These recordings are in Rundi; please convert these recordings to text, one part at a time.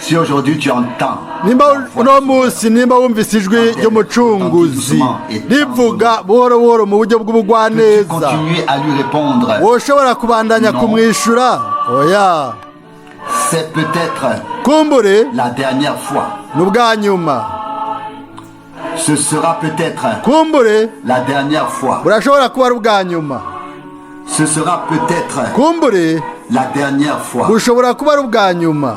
Si aujourd'hui tu entends Nimba uno munsi, nimba wumvise ijwi ry'Umucunguzi rivuga buhoro buhoro mu buryo peux-tu bw'ubugwaneza, continuer à lui répondre? Woshobora kubandanya Non. kumwishura? Oya. C'est peut-être Kumbure la dernière fois. Ni ubwa nyuma. Ce sera peut-être Kumbure la dernière fois. Burashobora kuba ari ubwa nyuma. Ce sera peut-être Kumbure la dernière fois. Bushobora kuba ari ubwa nyuma.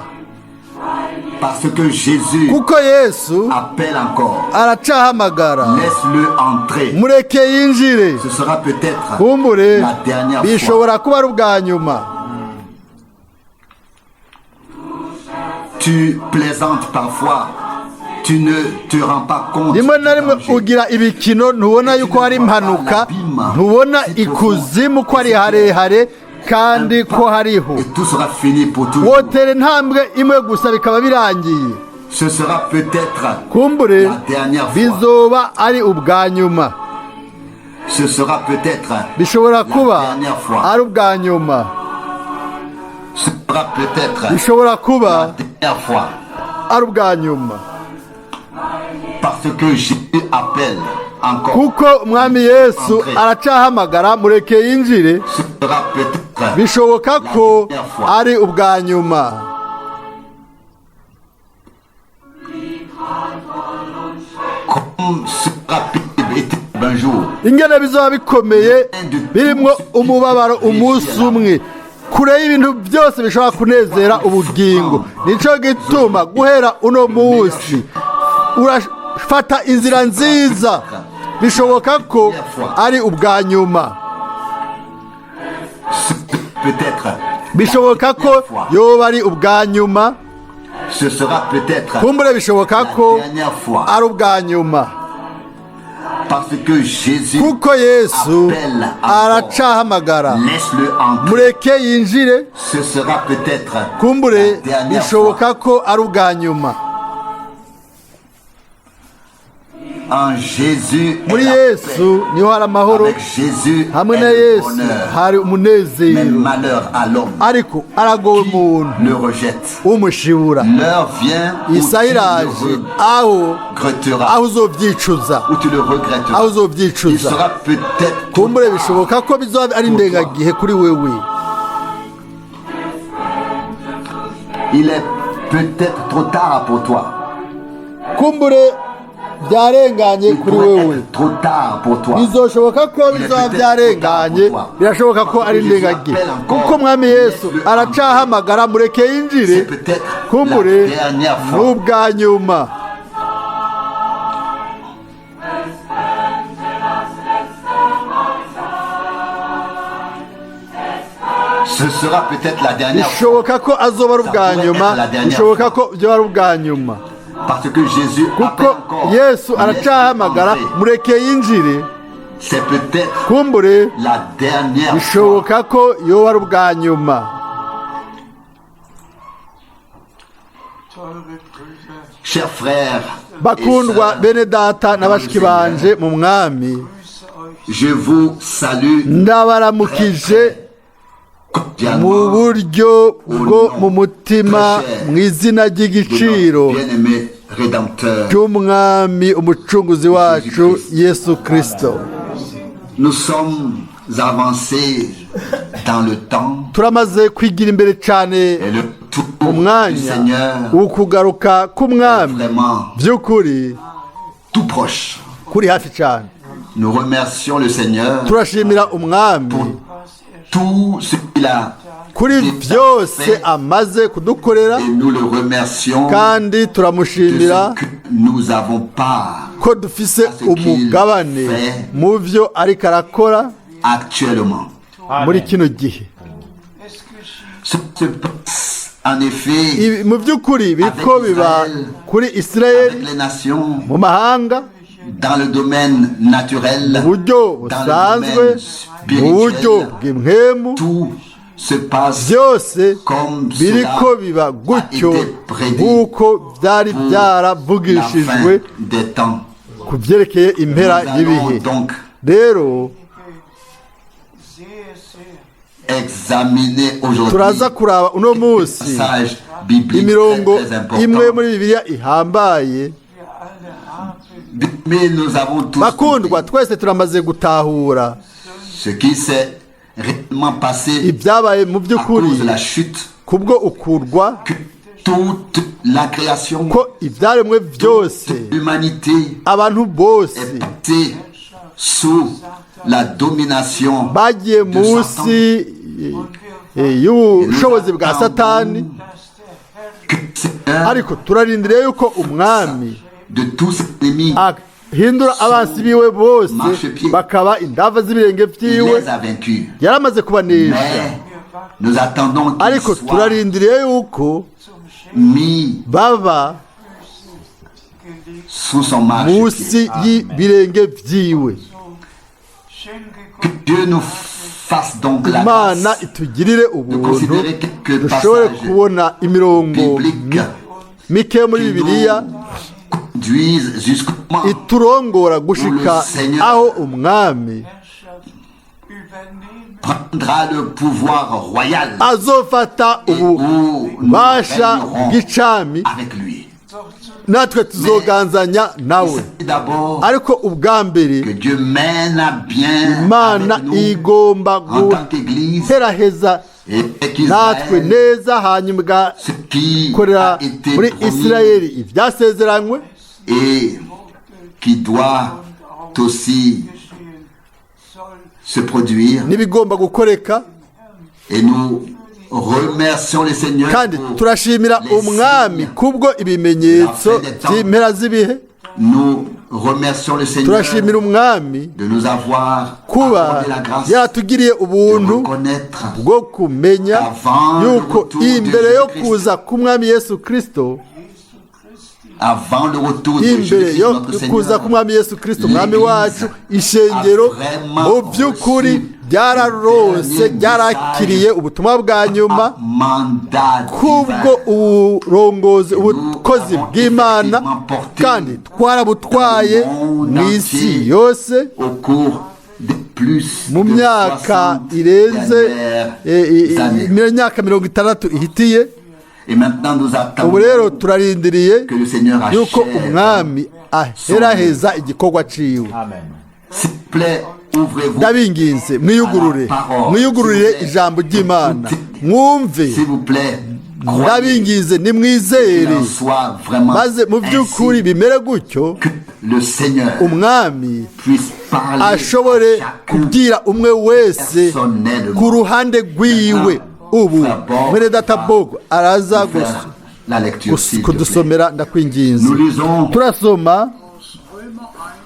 Parce que Jésus Kuko Yesu appelle encore. Aracahamagara. Laisse-le entrer. Mureke yinjire. Ce sera peut-être Kumbure la dernière fois. Bishobora kuba ari ubwa nyuma. Tu plaisantes parfois. Tu ne te rends pas compte Rimwe du na rimwe danger. Ugira ibikino, ntubona yuko hari impanuka, ntubona ikuzimu ko ari harehare kandi ko hariho. Et tout sera fini pour toujours. Wotera intambwe imwe gusa bikaba birangiye. Ce sera peut-être Kumbure la dernière fois. Bizoba ari ubwa nyuma. Ce sera peut-être Bishobora la kuba dernière fois. Ari ubwa nyuma. Ce sera peut-être Bishobora kuba la dernière fois. Ari ubwa nyuma. Parce que Jésus appelle encore. Kuko Umwami Yesu aracahamagara, mureke yinjire. Ce sera peut-être Bishoboka ko ari ubwa nyuma. Comme sera pénible et terrible un jour. Ingene bizoba bikomeye birimwo umubabaro umunsi umwe, kure y'ibintu byose bishobora kunezera ubugingo. Nico gituma guhera uno munsi urafata inzira nziza. Bishoboka ko ari ubwa nyuma. Ce peut-être Bishoboka ko la dernière fois. Yoba ari ubwa nyuma. Ce sera peut-être Kumbure bishoboka ko la dernière fois. Ari ubwa nyuma. Parce que Jésus Kuko Yesu appelle encore. Aracahamagara. Laisse-le entrer. Mureke yinjire. Ce sera peut-être Kumbure la dernière bishoboka fois. Ko ari ubwa nyuma. En Jésus est Muri la Yesu paix. Niho hari amahoro. Avec Jésus Hamwe est na le Yesu bonheur. hari Mais umunezero. malheur à l'homme Ariko aragowe umuntu le rejette. Umushibura. L'heure vient où tu Isaha le iraje aho regretteras. Aho uzobyicuza. Où tu le regretteras. Aho Il uzobyicuza. Sera peut-être trop Kumbure tard. Bishoboka ko bizoba ari indengagihe kuri wewe. Il est peut-être trop tard pour toi. Kumbure byarenganye Il kuri pourrait wewe. Être trop tard pour toi. Bizoshoboka ko bizaba byarenganye, birashoboka ko ari indengagihe kuko Umwami Yesu aracahamagara, mureke yinjire. C'est peut-être Kumbure la dernière fois. N'ubwa nyuma. Ce sera peut-être la dernière fois. Bishoboka ko azoba ari ubwa nyuma, bishoboka ko byoba ari ubwa nyuma. Parce que Jésus Kuko appelle encore. Yesu Laisse-le aracahamagara, entrer. Mureke yinjire. C'est peut-être Kumbure la dernière fois. Bishoboka ko yoba ari ubwa nyuma. Teure Brüder, Chers frères et Bakundwa sœurs, bene data na bashiki banje mu Mwami, grüße euch je vous salue ndabaramukije mu cordialement buryo bwo mu mutima mu izina de ry'igiciro notre bien-aimé Rédempteur. Ry'Umwami Umucunguzi wacu Yesu Kirisito. Nous sommes avancés dans le temps Turamaze kwigira imbere cyane et le tour mu du mwanya Seigneur ukugaruka k'Umwami vraiment by'ukuri tout proche. Kuri hafi cyane. Nous remercions le Seigneur Turashimira Umwami tout ce qu'il a kuri byose amaze kudukorera et nous le remercions kandi de turamushimira ce que nous avons part ko dufise umugabane mu byo ariko arakora actuellement. Muri kino gihe. Es geschieht Ce se passe en effet Ibi- mu by'ukuri biriko biba kuri Isirayeli, avec les nations, mu mahanga, dans le domaine naturel, mu buryo dans le busanzwe, domaine mu buryo spirituel, bw'impwemu, tout se passe byose comme biriko cela biba gutyo a été prédit nk'uko byari pour la byaravugishijwe fin des temps. Ku byerekeye impera Nous y'ibihe. allons donc Rero sehr, sehr examiner aujourd'hui turaza kuraba uno munsi passage biblique Imirongo très, très imwe importante. muri Bibiliya ihambaye. Wir alle haben Mais nous avons tous Bakundwa, compris twese turamaze gutahura ce qui s'est réellement passé ibyabaye mu à by'ukuri cause de la chute, kubwo ukurwa, que toute la création, ko ibyaremwe byose, toute l'humanité abantu bose est passée sous la domination bagiye de Satan. munsi y'ubushobozi bwa Satani. Dass der Herr Que le Seigneur Ariko turarindiriye yuko Umwami de tous ses ennemis ahindura abansi biwe bose bakaba indava z'ibirenge il byiwe. les a vaincus. Yaramaze kubanesha. Mais nous attendons qu'ils Ariko soient turarindiriye yuko zum Schenken mis baba gelegt, sous son marchepied. munsi y'ibirenge byiwe. so schenke Que Gott Dieu nous fasse donc la Imana grâce itugirire de ubuntu considérer quelques dushobore passages kubona imirongo bibliques mike muri qui Bibiliya nous conduisent jusqu'au moment iturongora gushika aho Umwami Herrschaft übernehmen, prendra le pouvoir royal azofata et où nous ububasha régnerons bw'icami, avec lui. doch zu natwe tuzoganzanya nawe. C'est d'abord Ariko ubwa mbere que Dieu mène à bien Imana avec nous igomba en tant qu'Église guheraheza et avec natwe Israël neza, hanyuma ce qui igakorera a été muri promis Isirayeli ibyasezeranywe et qui doit aussi geschehen soll. se produire. n'ibigomba gukoreka. Et nous remercions le Seigneur Kandi pour turashimira les Umwami signes. kubwo ibimenyetso by'impera z'ibihe. Nous remercions le Seigneur Turashimira Umwami de nous avoir kuba accordé la grâce yaratugiriye de ubuntu reconnaître bwo kumenya Avant le yuko retour de imbere yo Jésus-Christ. kuza k'Umwami Yesu Kristo, Jesu Christi, avant le retour de imbere Jésus-Christ yo notre kuza Seigneur, k'Umwami Yesu Kristo Umwami l'Église wacu, ishengero a vraiment mu by'ukuri reçu ryararose, le dernier ryarakiriye ubutumwa bwa nyuma mandat kubwo divin. uburongozi, ubukozi bw'Imana, kandi twarabutwaye mu isi yose Au cours de plus mu de myaka 60 irenze dernières années. mu myaka 60 ihitiye. Et maintenant nous Ubu rero attendons turarindiriye que le Seigneur yuko achève. Umwami aheraheza igikorwa ciwe. Amen. S'il vous plaît, ouvrez-vous. Ndabinginze mwiyugurure, mwiyugururire ijambo ry'Imana, mwumve. S'il vous plaît, croyez Ndabinginze qu'il nimwizere, en soit vraiment maze mu by'ukuri ainsi, bimere gutyo, que le Seigneur Umwami puisse parler ashobore à chacun kubwira umwe wese personnellement. ku ruhande rwiwe. Ubu mwene data Bogo araza Nous faire la lecture, s'il te plaît. kudusomera, ndakwinginze. Nous lisons Turasoma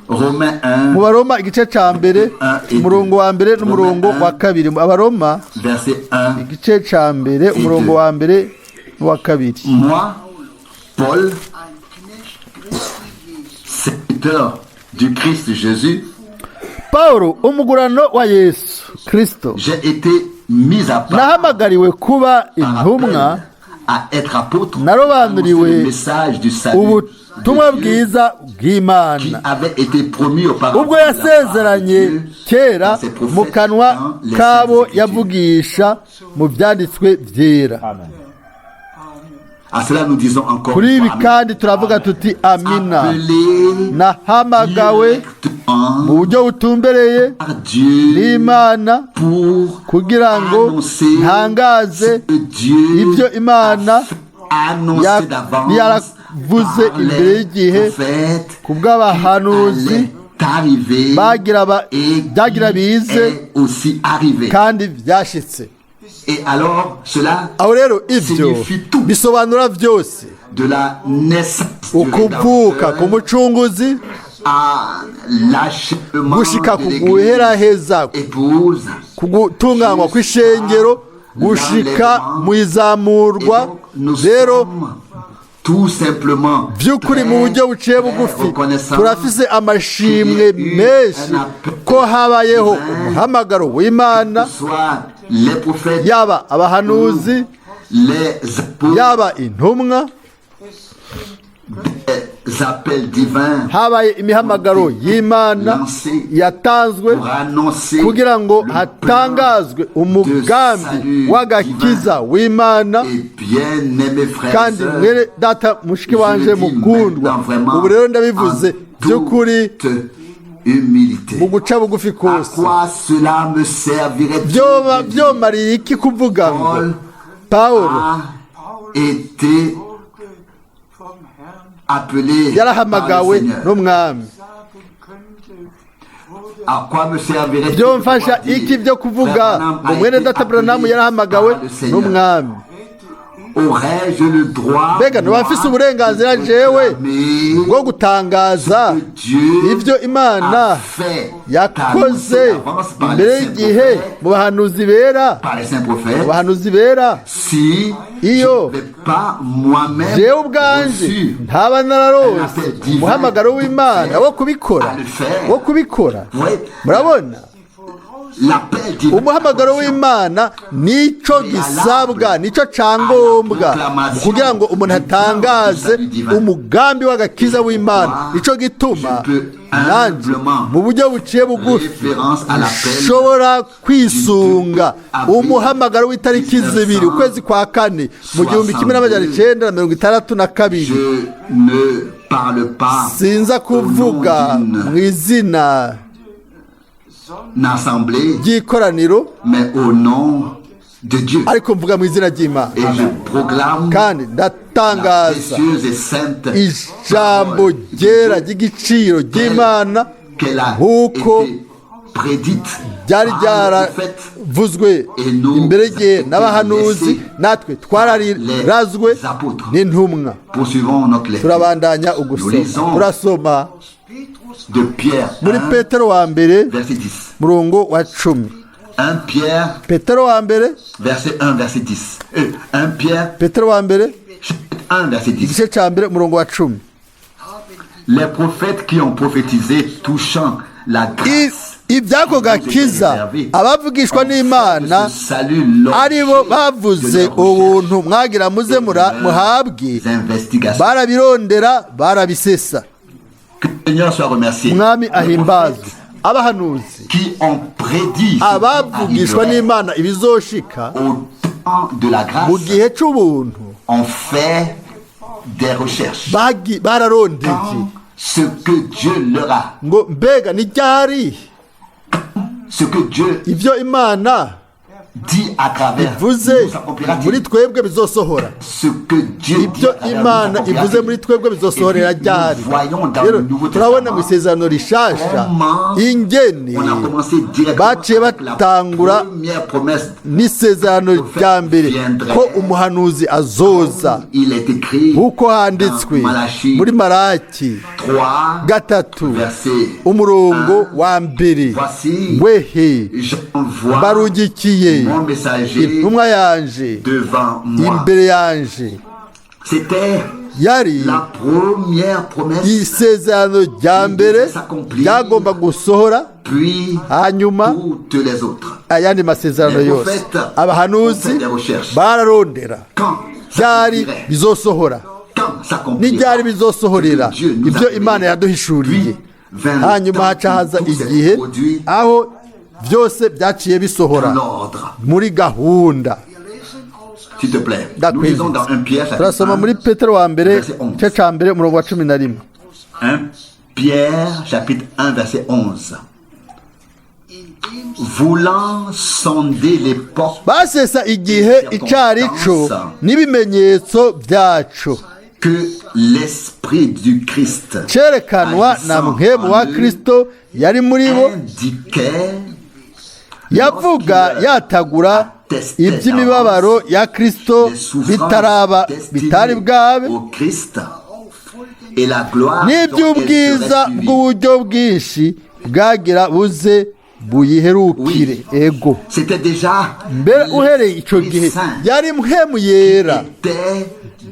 Romains 1, mu Baroma igice cya mbere, umurongo wa mbere n'umurongo wa kabiri. Abaroma verset 1. igice cya mbere, umurongo wa mbere n'uwa kabiri. Moi, Paul, serviteur du Christ Jésus, Paul umugurano wa Yesu Kristo, j'ai été mis à part nahamagariwe kuba par intumwa, appel à être apôtre, Narobanuriwe annoncer le message du salut ubutumwa de Dieu bwiza qui bw'Imana avait été promis auparavant ubwo de la part de yasezeranye Dieu kera dans ses prophètes, mu kanwa dans les k'abo Saintes Écritures. yavugisha mu byanditswe byera. Amen. À cela nous disons encore Kuri une ibi fois, Amen. kandi turavuga tuti amina. Appelé Nahamagawe directement mu buryo butumbereye par Dieu n'Imana pour kugira ngo annoncer ntangaze ce que Dieu ibyo Imana a annoncé d'avance yaravuze par imbere les y'igihe prophètes ku bw'abahanuzi allait arriver bagira et byagira qui bize est aussi arrivé. kandi byashitse. Et alors cela Aho rero ibyo signifie tout bisobanura byose, de la naissance du ukuvuka Rédempteur k'Umucunguzi à l'achèvement gushika de ku l'Église guheraheza, épouse. ku gutunganywa kw'ishengero gushika mu Et izamurwa. donc, nous Rero sommes tout simplement by'ukuri mu buryo buciye très bugufi reconnaissants turafise amashimwe qu'il y ait eu menshi un appel ko habayeho divin, umuhamagaro w'Imana, que ce soit les prophètes, yaba abahanuzi, les apôtres, yaba intumwa. des appels divins Habaye imihamagaro y'Imana yatanzwe pour annoncer kugira ngo le plan hatangazwe de umugambi salut w'agakiza divin. w'Imana. Et bien-aimés frères et Kandi sœurs, mwene data, mushiki je wanje le dis mukundwa, maintenant vraiment ubu rero ndabivuze en by'ukuri toute humilité. mu guca bugufi À kose, quoi cela me servirait-il byoba de dire, byomariye iki kuvuga ngo Paul Pawulo a été Wurde vom Herrn appelé par le yarahamagawe Seigneur. n'Umwami? Sagen könnte, wurde À quoi me servirait-il de Byomfasha pouvoir dire, iki byo kuvuga Frère Branham ngo a mwene été data Branamu appelé yarahamagawe par le Seigneur. n'Umwami? Hätte ich Aurais-je le droit, Mbega ntiba moi, mfise uburenganzira de jewe proclamer bwo gutangaza ce que Dieu ibyo Imana a fait, yakoze annoncé d'avance par imbere les saints y'igihe prophètes, mu bahanuzi bera, par les saints mu prophètes, bahanuzi bera, si iyo je n'avais pas moi-même jewe ubwanje reçu ntaba nararonse umuhamagaro w'Imana wo kubikora, wo kubikora? Ouais, Murabona, l'appel divin, umuhamagaro w'Imana nico gisabwa, nico cangombwa kugira ngo umuntu atangaze umugambi w'agakiza w'Imana. Nico gituma nanjye mu buryo buciye bugufi référence à l'appel nshobora kwisunga umuhamagaro w'itariki 2 ukwezi kwa kane mu 1962. Je ne parle pas Sinza kuvuga au nom mu d'une izina assemblée, ry'ikoraniro, mais au nom de Dieu. ariko mvuga mu izina ry'Imana. Et je proclame Kandi la ndatangaza précieuse et sainte ijambo parole de ryera Dieu ry'igiciro ry'Imana qu'elle a nk'uko été prédite byari par le prophète byaravuzwe imbere y'igihe n'abahanuzi, natwe twararazwe n'intumwa. Poursuivons notre lecture Turabandanya ugusoma, turasoma Petrus de Pierre muri 1, Petero wa mbere, verset 10. murongo wa 10. 1 Pierre, Petero wa mbere, verset 1, verset 10. 1 Pierre, Petero wa mbere, chapitre 1, verset 10. igice cya mbere, umurongo wa 10. Les prophètes qui ont prophétisé touchant la grâce Iby'ako gakiza, abavugishwa n'Imana ari bo bavuze ubuntu mwagira muze muhabwe, investigations. barabirondera barabisesa. Que le Seigneur soit remercié. Umwami Les ahimbazwe. prophètes Abahanuzi, qui ont prédit ce qui abavugishwa arriverait n'Imana ibizoshika au temps de la mu grâce gihe c'ubuntu, ont fait des recherches. Bararondeye Quand ce que Dieu leur a, ngo mbega ni ryari ce que Dieu ibyo Imana dit à travers ivuze nous s'accomplira-t-il? muri twebwe bizosohora? Ce que Dieu dit Ibyo à travers nous Imana s'accomplira-t-il? ivuze muri twebwe bizosohorera Et puis, ryari? nous voyons dans Rero le Nouveau turabona mu Testament isezerano rishasha comment ingene on a commencé directement baciye avec la batangura première promesse. n'isezerano rya mbere ko umuhanuzi azoza, Il est écrit nk'uko handitswe dans Malachie muri Maraki 3, 3, verset umurongo wa 1: Voici, wehe, j'envoie barungikiye mon messager intumwa yanje devant moi. imbere yanje. C'était Yari la première promesse, isezerano rya mbere ryagomba gusohora, puis hanyuma toutes les autres. ayandi masezerano Les yose. prophètes Abahanuzi ont fait des recherches. bararondera Quand byari s'accomplirait, bizosohora, quand s'accomplira n'ibyari bizosohorera ce que Dieu nous a ibyo révélé. Imana yaduhishuriye. Puis vint le Hanyuma temps haca où haza tout s'est igihe produit aho byose byaciye bisohora dans l'ordre. muri gahunda. S'il te plaît. Nous Ndakwinginze. lisons dans 1 Pierre, chapitre Turasoma 1, muri Petero wa mbere, verset 11. igice cya mbere, umurongo wa 11. 1 Pierre, chapitre 1, verset 11. Voulant sonder l'époque Basesa igihe icyo cyo n'ibimenyetso byacu que l'Esprit du Christ cyerekanwa na mpwemu wa Kristo yari muri bo, indiquait yavuga yatagura iby'imibabaro ya Kristo les souffrances bitaraba, bitari destinées bwabe, au Christ et la gloire dont elle n'iby'ubwiza serait suivie. bw'uburyo bwinshi bwagira buze buyiherukire. Ego. C'était déjà Mbere uhereye icyo l'Esprit gihe Saint yari mpwemu yera, était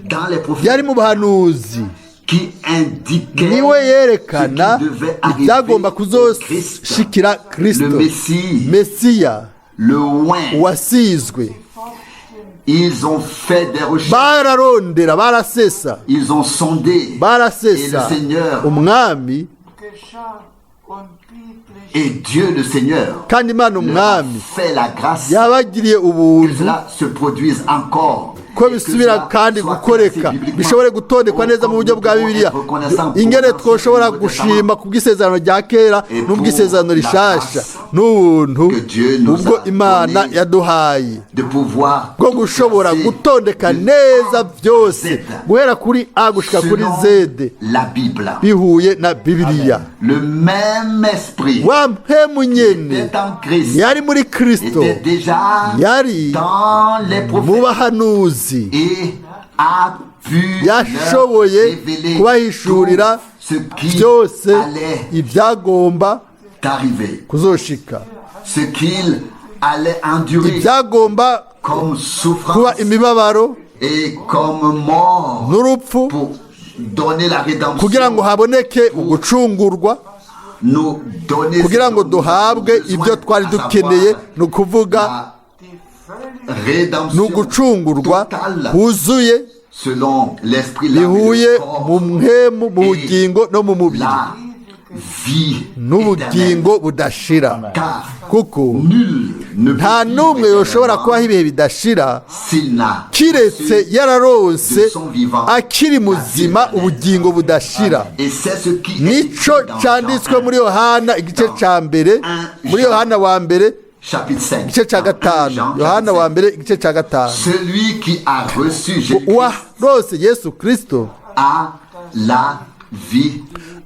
dans les prophètes yari mu bahanuzi, qui indiquait niwe yerekana ce qui devait arriver ibyagomba au Christ, kuzoshikira Kristo, le Messie, Mesiya le oint. wasizwe. Ils ont fait des recherches, Bararondera, barasesa, ils ont sondé. Et le barasesa. Seigneur Umwami geschah und biblisch et Dieu le Seigneur kandi Imana leur a umwami fait la grâce yabagiriye que ubuntu cela se produise encore. ko Et que bisubira cela kandi soit gukoreka, classé bibliquement. bishobore gutondekwa Oh, neza mu buryo comme bwa nous pouvons Bibiliya. être reconnaissants pour Ingene l'Ancien twoshobora et le Nouveau gushima Testament. ku bw'isezerano rya kera Et n'ubw'isezerano pour la rishasha grâce n'ubuntu que Dieu nous ubwo a Imana donné yaduhaye de pouvoir bwo tout gushobora placer gutondeka de neza A à byose Z, guhera kuri A gushika kuri selon Z la Bible. bihuye na Bibiliya. Le même esprit Wa mpemu nyene était en Christ, yari muri Kristo, était déjà yari dans les mu prophètes bahanuzi, et a pu leur yashoboye révéler kubahishurira tout ce qui byose allait ibyagomba arriver, kuzoshika, ce qu'il allait endurer ibyagomba comme kuba souffrance imibabaro et comme mort n'urupfu pour donner la kugira ngo rédemption, haboneke ugucungurwa, nous donner kugira ce ngo dont nous avons duhabwe besoin, ibyo twari à dukeneye, savoir ni ukuvuga la ni rédemption ugucungurwa totale kuzuye selon l'esprit, l'âme et bihuye le corps, mu mpemu, mu bugingo no mu mubiri, la vie éternelle. n'ubugingo budashira, Car kuko nul ne nta peut n'umwe vivre yoshobora éternellement kubaho ibihe bidashira s'il n'a kiretse reçu yararonse de son vivant akiri muzima ubugingo budashira. Et c'est ce qui est Nico écrit dans canditswe Jean muri Yohana igice ca mbere, muri Yohana wa mbere chapitre 5. igice ca gatanu, Jean, Yohana chapitre wa 5. mbere igice ca gatanu. Celui qui a reçu Jésus-Christ Uwarose Yesu Kristo a la vie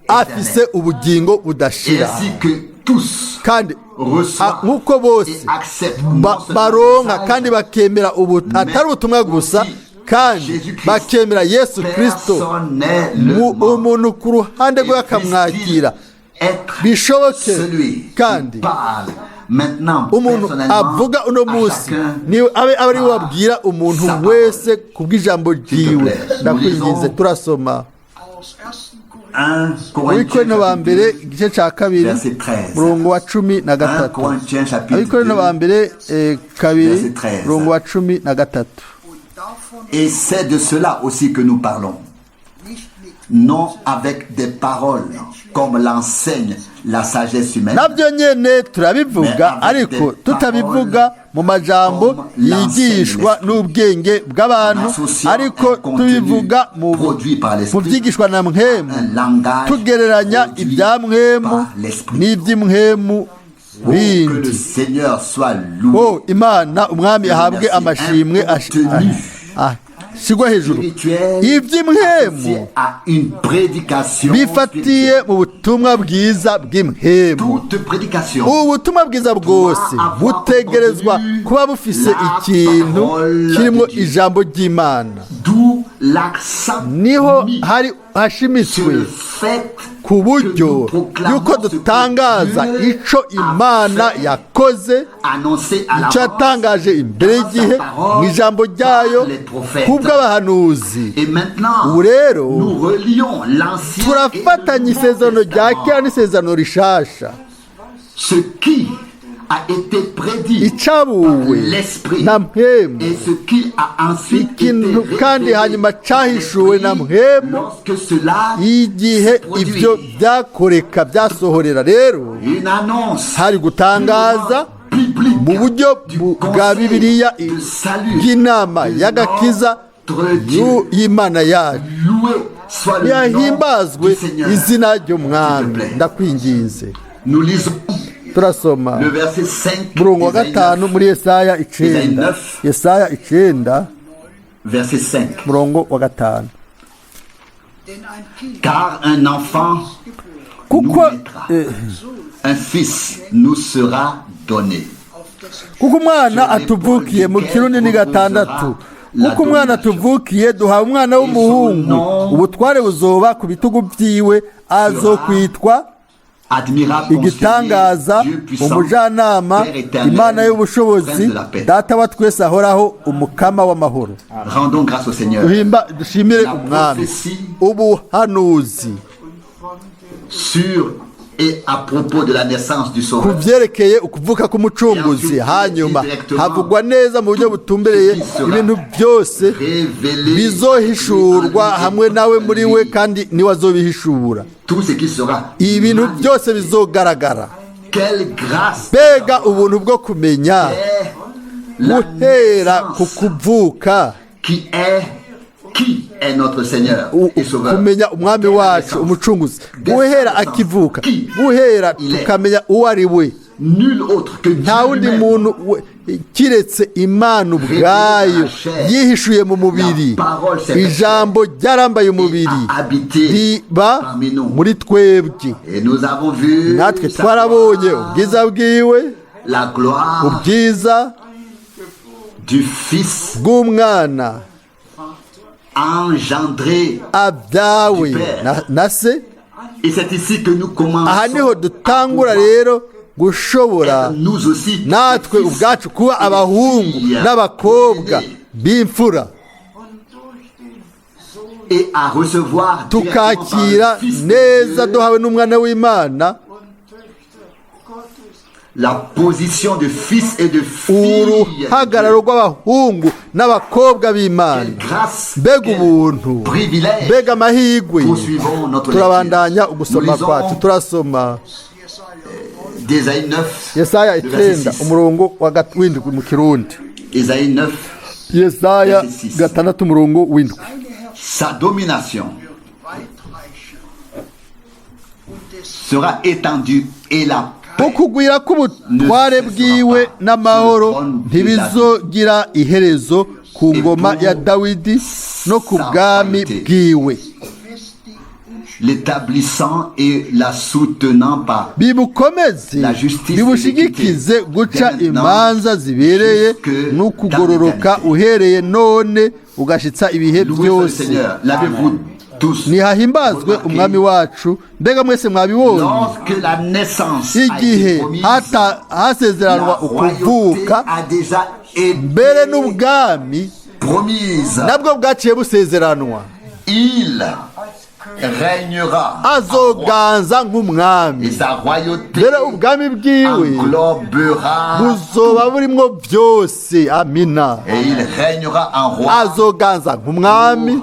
afise éternelle. ubugingo Et budashira. ainsi que tous Kandi reçoivent nk'uko bose et acceptent non seulement baronka le message, kandi bakemera ubu atari ubutumwa gusa, kandi Jésus-Christ, bakemera Yesu Kristo personnellement, umuntu ku ruhande et rwe akamwakira, puisse-t-il être bishoboke celui qui kandi parle maintenant umuntu personnellement avuga uno à munsi chacun ni abe ari we par wabwira umuntu sa parole. wese kubw'ijambo ryiwe. Plaît. Ndakwinginze, turasoma aus 1. 1 muri Corinthiens Korinto ba chapitre mbere 2, igice cya kabiri, verset 13. murongo wa cumi na 1 gatatu. Corinthiens chapitre Abakorinto ba 2, mbere kabiri, verset 13. murongo wa 13. Und davon Et c'est de cela aussi que nous parlons, nicht mit non avec des paroles comme l'enseigne la sagesse humaine, Nabyo nyene turabivuga, ariko tutabivuga mu majambo yigishwa n'ubwenge bw'abantu, ariko tubivuga mu produit par mu l'esprit, byigishwa na mpwemu, un langage tugereranya produit ibya mpwemu par l'esprit. n'iby'impwemu Oh, que le bindi. Seigneur soit loué. Oh, Imana umwami ahabwe amashimwe, ashyirwe hejuru. Spirituel Iby'impwemu associé à une prédication bifatiye spirituelle. mu butumwa bwiza bw'impwemu. Toute prédication Ubutumwa bwiza bwose butegerezwa kuba bufise ikintu kirimo ijambo ry'Imana. D'où l'accent Niho mis hari sur hashimitswe le fait ku buryo que nous proclamons yuko ce que dutangaza Dieu ico a Imana fait, yakoze, annoncé à icyo l'avance yatangaje imbere dans sa y'igihe parole, mu ijambo ryayo par les prophètes. kubw'abahanuzi. Et maintenant, Ubu rero nous relions l'Ancien et le turafatanya Nouveau isezerano rya Testament. kera n'isezerano rishasha. Ce qui a été prédit Icabuwe par l'Esprit na mpwemu, et ce qui a ensuite été ikintu kandi révélé hanyuma par cahishuwe na l'Esprit mpwemu lorsque cela igihe se produit. ibyo byakoreka byasohorera. Rero Une annonce hari gutangaza biblique mu buryo du bwa conseil Bibiliya de salut bw'inama de y'agakiza notre Dieu. y'Imana yacu. Loué soit le nom Yahimbazwe du Seigneur. izina ry'umwami. S'il te plaît. Ndakwinginze. Nous lisons Turasoma le verset 5 murongo wa d'Ésaïe gatanu 9, muri Yesaya 9, 9. Yesaya 9 verset 5. murongo wa gatanu. denn ein Kind Car un enfant nous Kuko naîtra, un fils nous sera donné. auf dessen kuko umwana atuvukiye, mu Kirundi ni gatandatu, kuko umwana atuvukiye, duhawe umwana w'umuhungu, ubutware buzoba ku bitugu byiwe, azokwitwa Admirable igitangaza, conseiller, Dieu puissant, umujyanama, Père éternel, Imana y'ubushobozi, Prince de la paix. Data wa twese ahoraho, umukama w'amahoro. Rendons grâce au Seigneur. Duhimba dushimire La umwami. prophétie Ubuhanuzi sur Et à propos de la naissance du Ku Sauveur, byerekeye ukuvuka k'umucunguzi, hanyuma havugwa neza mu buryo butumbereye ibintu byose révélé bizohishurwa hamwe nawe muri we, kandi niwe azobihishura. tout ce qui sera Ibintu manifesté. byose bizogaragara. Quelle grâce Mbega ubuntu bwo kumenya est la guhera ku naissance kuvuka, qui est notre Seigneur et Sauveur. kumenya umwami wacu umucunguzi guhera akivuka, guhera tukamenya uwo ari we. Nul autre que Dieu Nta wundi lui-même. muntu kiretse Imana ubwayo yihishuye mu mubiri. Ijambo ryarambaye umubiri riba muri twebwe. Et nous avons vu Natwe sa twarabonye gloire, ubwiza bwiwe, la gloire ubwiza du Fils bw'umwana engendré. abyawe na se. Et c'est ici que nous commençons Aha niho dutangura à pouvoir rero gushobora être nous aussi natwe des fils ubwacu kuba et des abahungu filles n'abakobwa bien-aimés b'imfura, et à recevoir directement par tukakira le Fils de neza Dieu duhawe n'umwana w'Imana la position de fils et de fille de uruhagararo Dieu. rw'abahungu n'abakobwa b'Imana. Quelle grâce, Mbega quel ubuntu, privilège. mbega amahirwe! Poursuivons notre Turabandanya lecture. ugusoma Nous lisons kwacu, turasoma d'Ésaïe 9, Yesaya le verset 9 6. umurongo wa 7 mu Kirundi. Ésaïe 9, Yesaya Verset 6. 6 umurongo 7. Sa domination Weitreichen und des sera étendue et la paix Ukugwira k'ubutware bwiwe n'amahoro ntibizogira iherezo ku ngoma ya Dawidi no ku bwami bwiwe, festigt und l'établissant et la soutenant par bibukomeze La justice bibushigikize et l'équité. guca Dès maintenant, imanza zibereye jusque n'ukugororoka dans l'éternité. uhereye none ugashitsa ibihe Loué soit le byose. Seigneur. L'avez-vous tous Nihahimbazwe remarqué? umwami wacu. Mbega mwese mwabibonye? Lorsque la naissance a Igihe été promise, la hasezeranwa royauté ukuvuka, a déjà été mbere n'ubwami promise. nabwo bwaciye busezeranwa. Il régnera Azoganza nk'umwami, et sa royauté mbere ubwami bwiwe englobera buzoba burimwo byose. Amina. et il régnera en roi Azoganza nk'umwami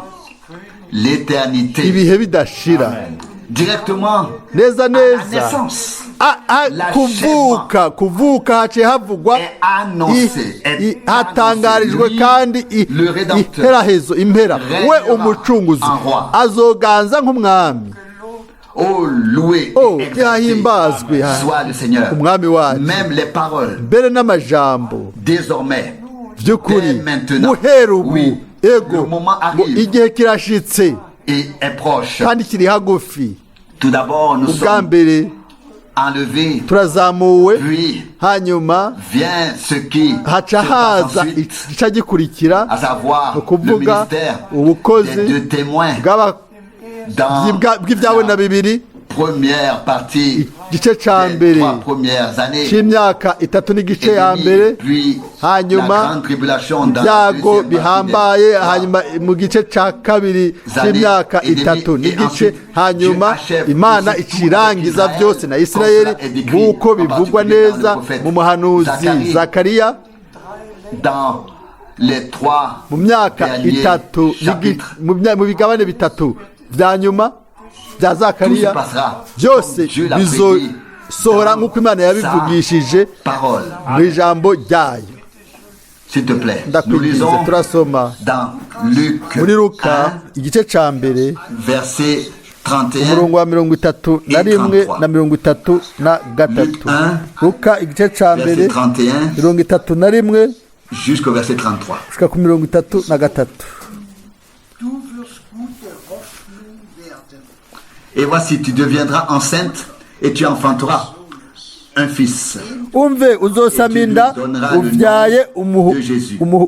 l'éternité. ibihe bidashira. Directement Neza à la neza naissance A- kuvuka haciye havugwa est annoncé, est hatangarijwe annoncé. Lui, kandi le Rédempteur, iherahezo impera we régnera umucunguzi en roi. azoganza nk'umwami. Oh, loué Oh, et exalté yahimbazwe soit le Seigneur. umwami wacu. Même les paroles, Mbere n'amajambo désormais, by'ukuri dès maintenant, guhera ubu, oui, ego, le moment ngo arrive igihe kirashitse et est proche. kandi kiri hagufi. Tout d'abord, nous Ubwa sommes mbere enlevés, turazamuwe, puis hanyuma vient ce qui haca se passe haza ensuite, igica gikurikira, à savoir ni le ukuvuga ministère ubukozi des deux témoins dans bw'ibyabona la bibiri, première partie igice ca des mbere 3 premières années c'imyaka itatu n'igice et ya demie, mbere, puis la hanyuma grande tribulation dans la ibyago deuxième partie des bihambaye, trois hanyuma mu gice ca kabiri années c'imyaka et demie, itatu et n'igice, ensuite, hanyuma Dieu achève Imana aussi tout icirangiza avec byose na Israël, Isirayeli, comme cela est décrit nk'uko en bivugwa particulier dans le neza prophète mu muhanuzi Zacharie. Zakariya Dans les trois mu myaka derniers itatu chapitres. mu bigabane bitatu vya nyuma bya Tout se Zakariya, passera byose comme Dieu l'a prédit bizosohora dans nk'uko Imana yabivugishije sa parole. mu ijambo ryayo. S'il te plaît, nous Ndakwinginze, lisons turasoma dans Luc muri Luka 1, igice ca mbere verset 31. umurongo wa 31 33. na 33. Luc 1, Luka igice ca mbere Verset 31 31 jusqu'au verset 33. gushika ku 33. Du wirst gute Hoffnung werden. Et voici, tu deviendras enceinte et tu enfanteras un fils. Umve, uzosama inda uvyaye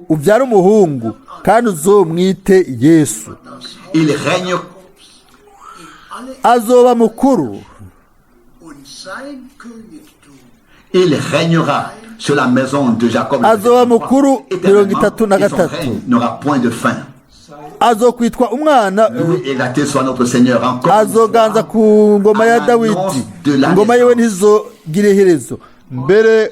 uvyare umuhungu, kandi uzomwite Yesu. Il règne Azoba mukuru Und sein Königtum Il régnera sur la maison de Jacob. Azoba mukuru Éternellement, 33. et son règne n'aura point de fin. Azokwitwa umwana Loué et exalté soit notre Seigneur encore une azoganza fois. Ku ngoma ya Dawidi, ingoma yiwe ntizogira iherezo mbere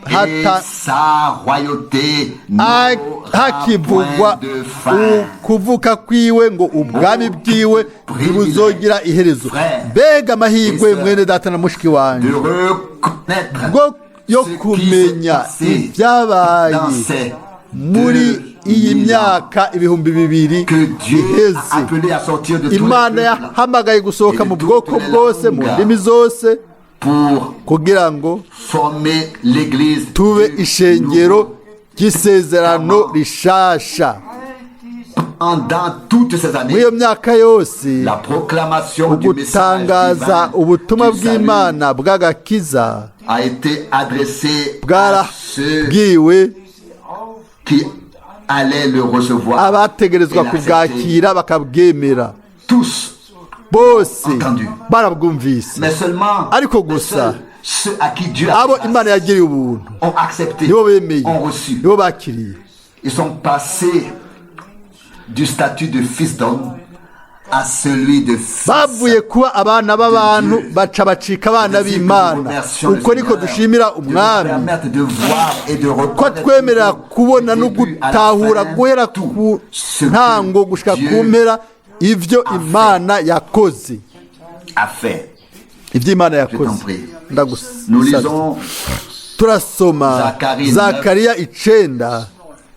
Et hata sa royauté n'aura hakivugwa point de fin. ukuvuka kwiwe ngo ubwami bwiwe ntibuzogira iherezo. Mbega amahirwe, mwene data na mushiki wanjye, De reconnaître bwo yo ce qui s'est kumenya passé ibyabaye dans ces muri iyi 2000 ans myaka 2000 que Dieu iheze a appelé à sortir de tous les Imana peuples yahamagaye gusohoka mu bwoko bwose, mu ndimi zose, pour kugira ngo former l'église tube du ishengero nouveau. ry'isezerano rishasha. Pendant toutes ces Muri années, iyo myaka yose, la proclamation du message ugutangaza divin ubutumwa du salut bw'Imana bw'agakiza a été adressé à ceux bwarabwiwe qui allaient le recevoir abategerezwa et l'accepter. kubwakira bakabwemera. Tous, Bose entendu. barabwumvise. Mais seulement Ariko les gusa seuls, ceux à qui Dieu a abo fait grâce Imana yagiriye ubuntu ont accepté, nibo bemeye, ont reçu. nibo bakiriye. Ils sont passés du statut de fils d'homme à celui de fils. Bavuye kuba abana b'abantu baca bacika abana b'Imana. Uko niko dushimira Umwami ko twemerera kubona no gutahura guhera ku ntango gushika ku mpera ivyo Imana yakoze. A fait. Ibyo Imana Je yakoze. t'en prie. Nous Ndagusabye. lisons Turasoma Zakari Zakariya 9,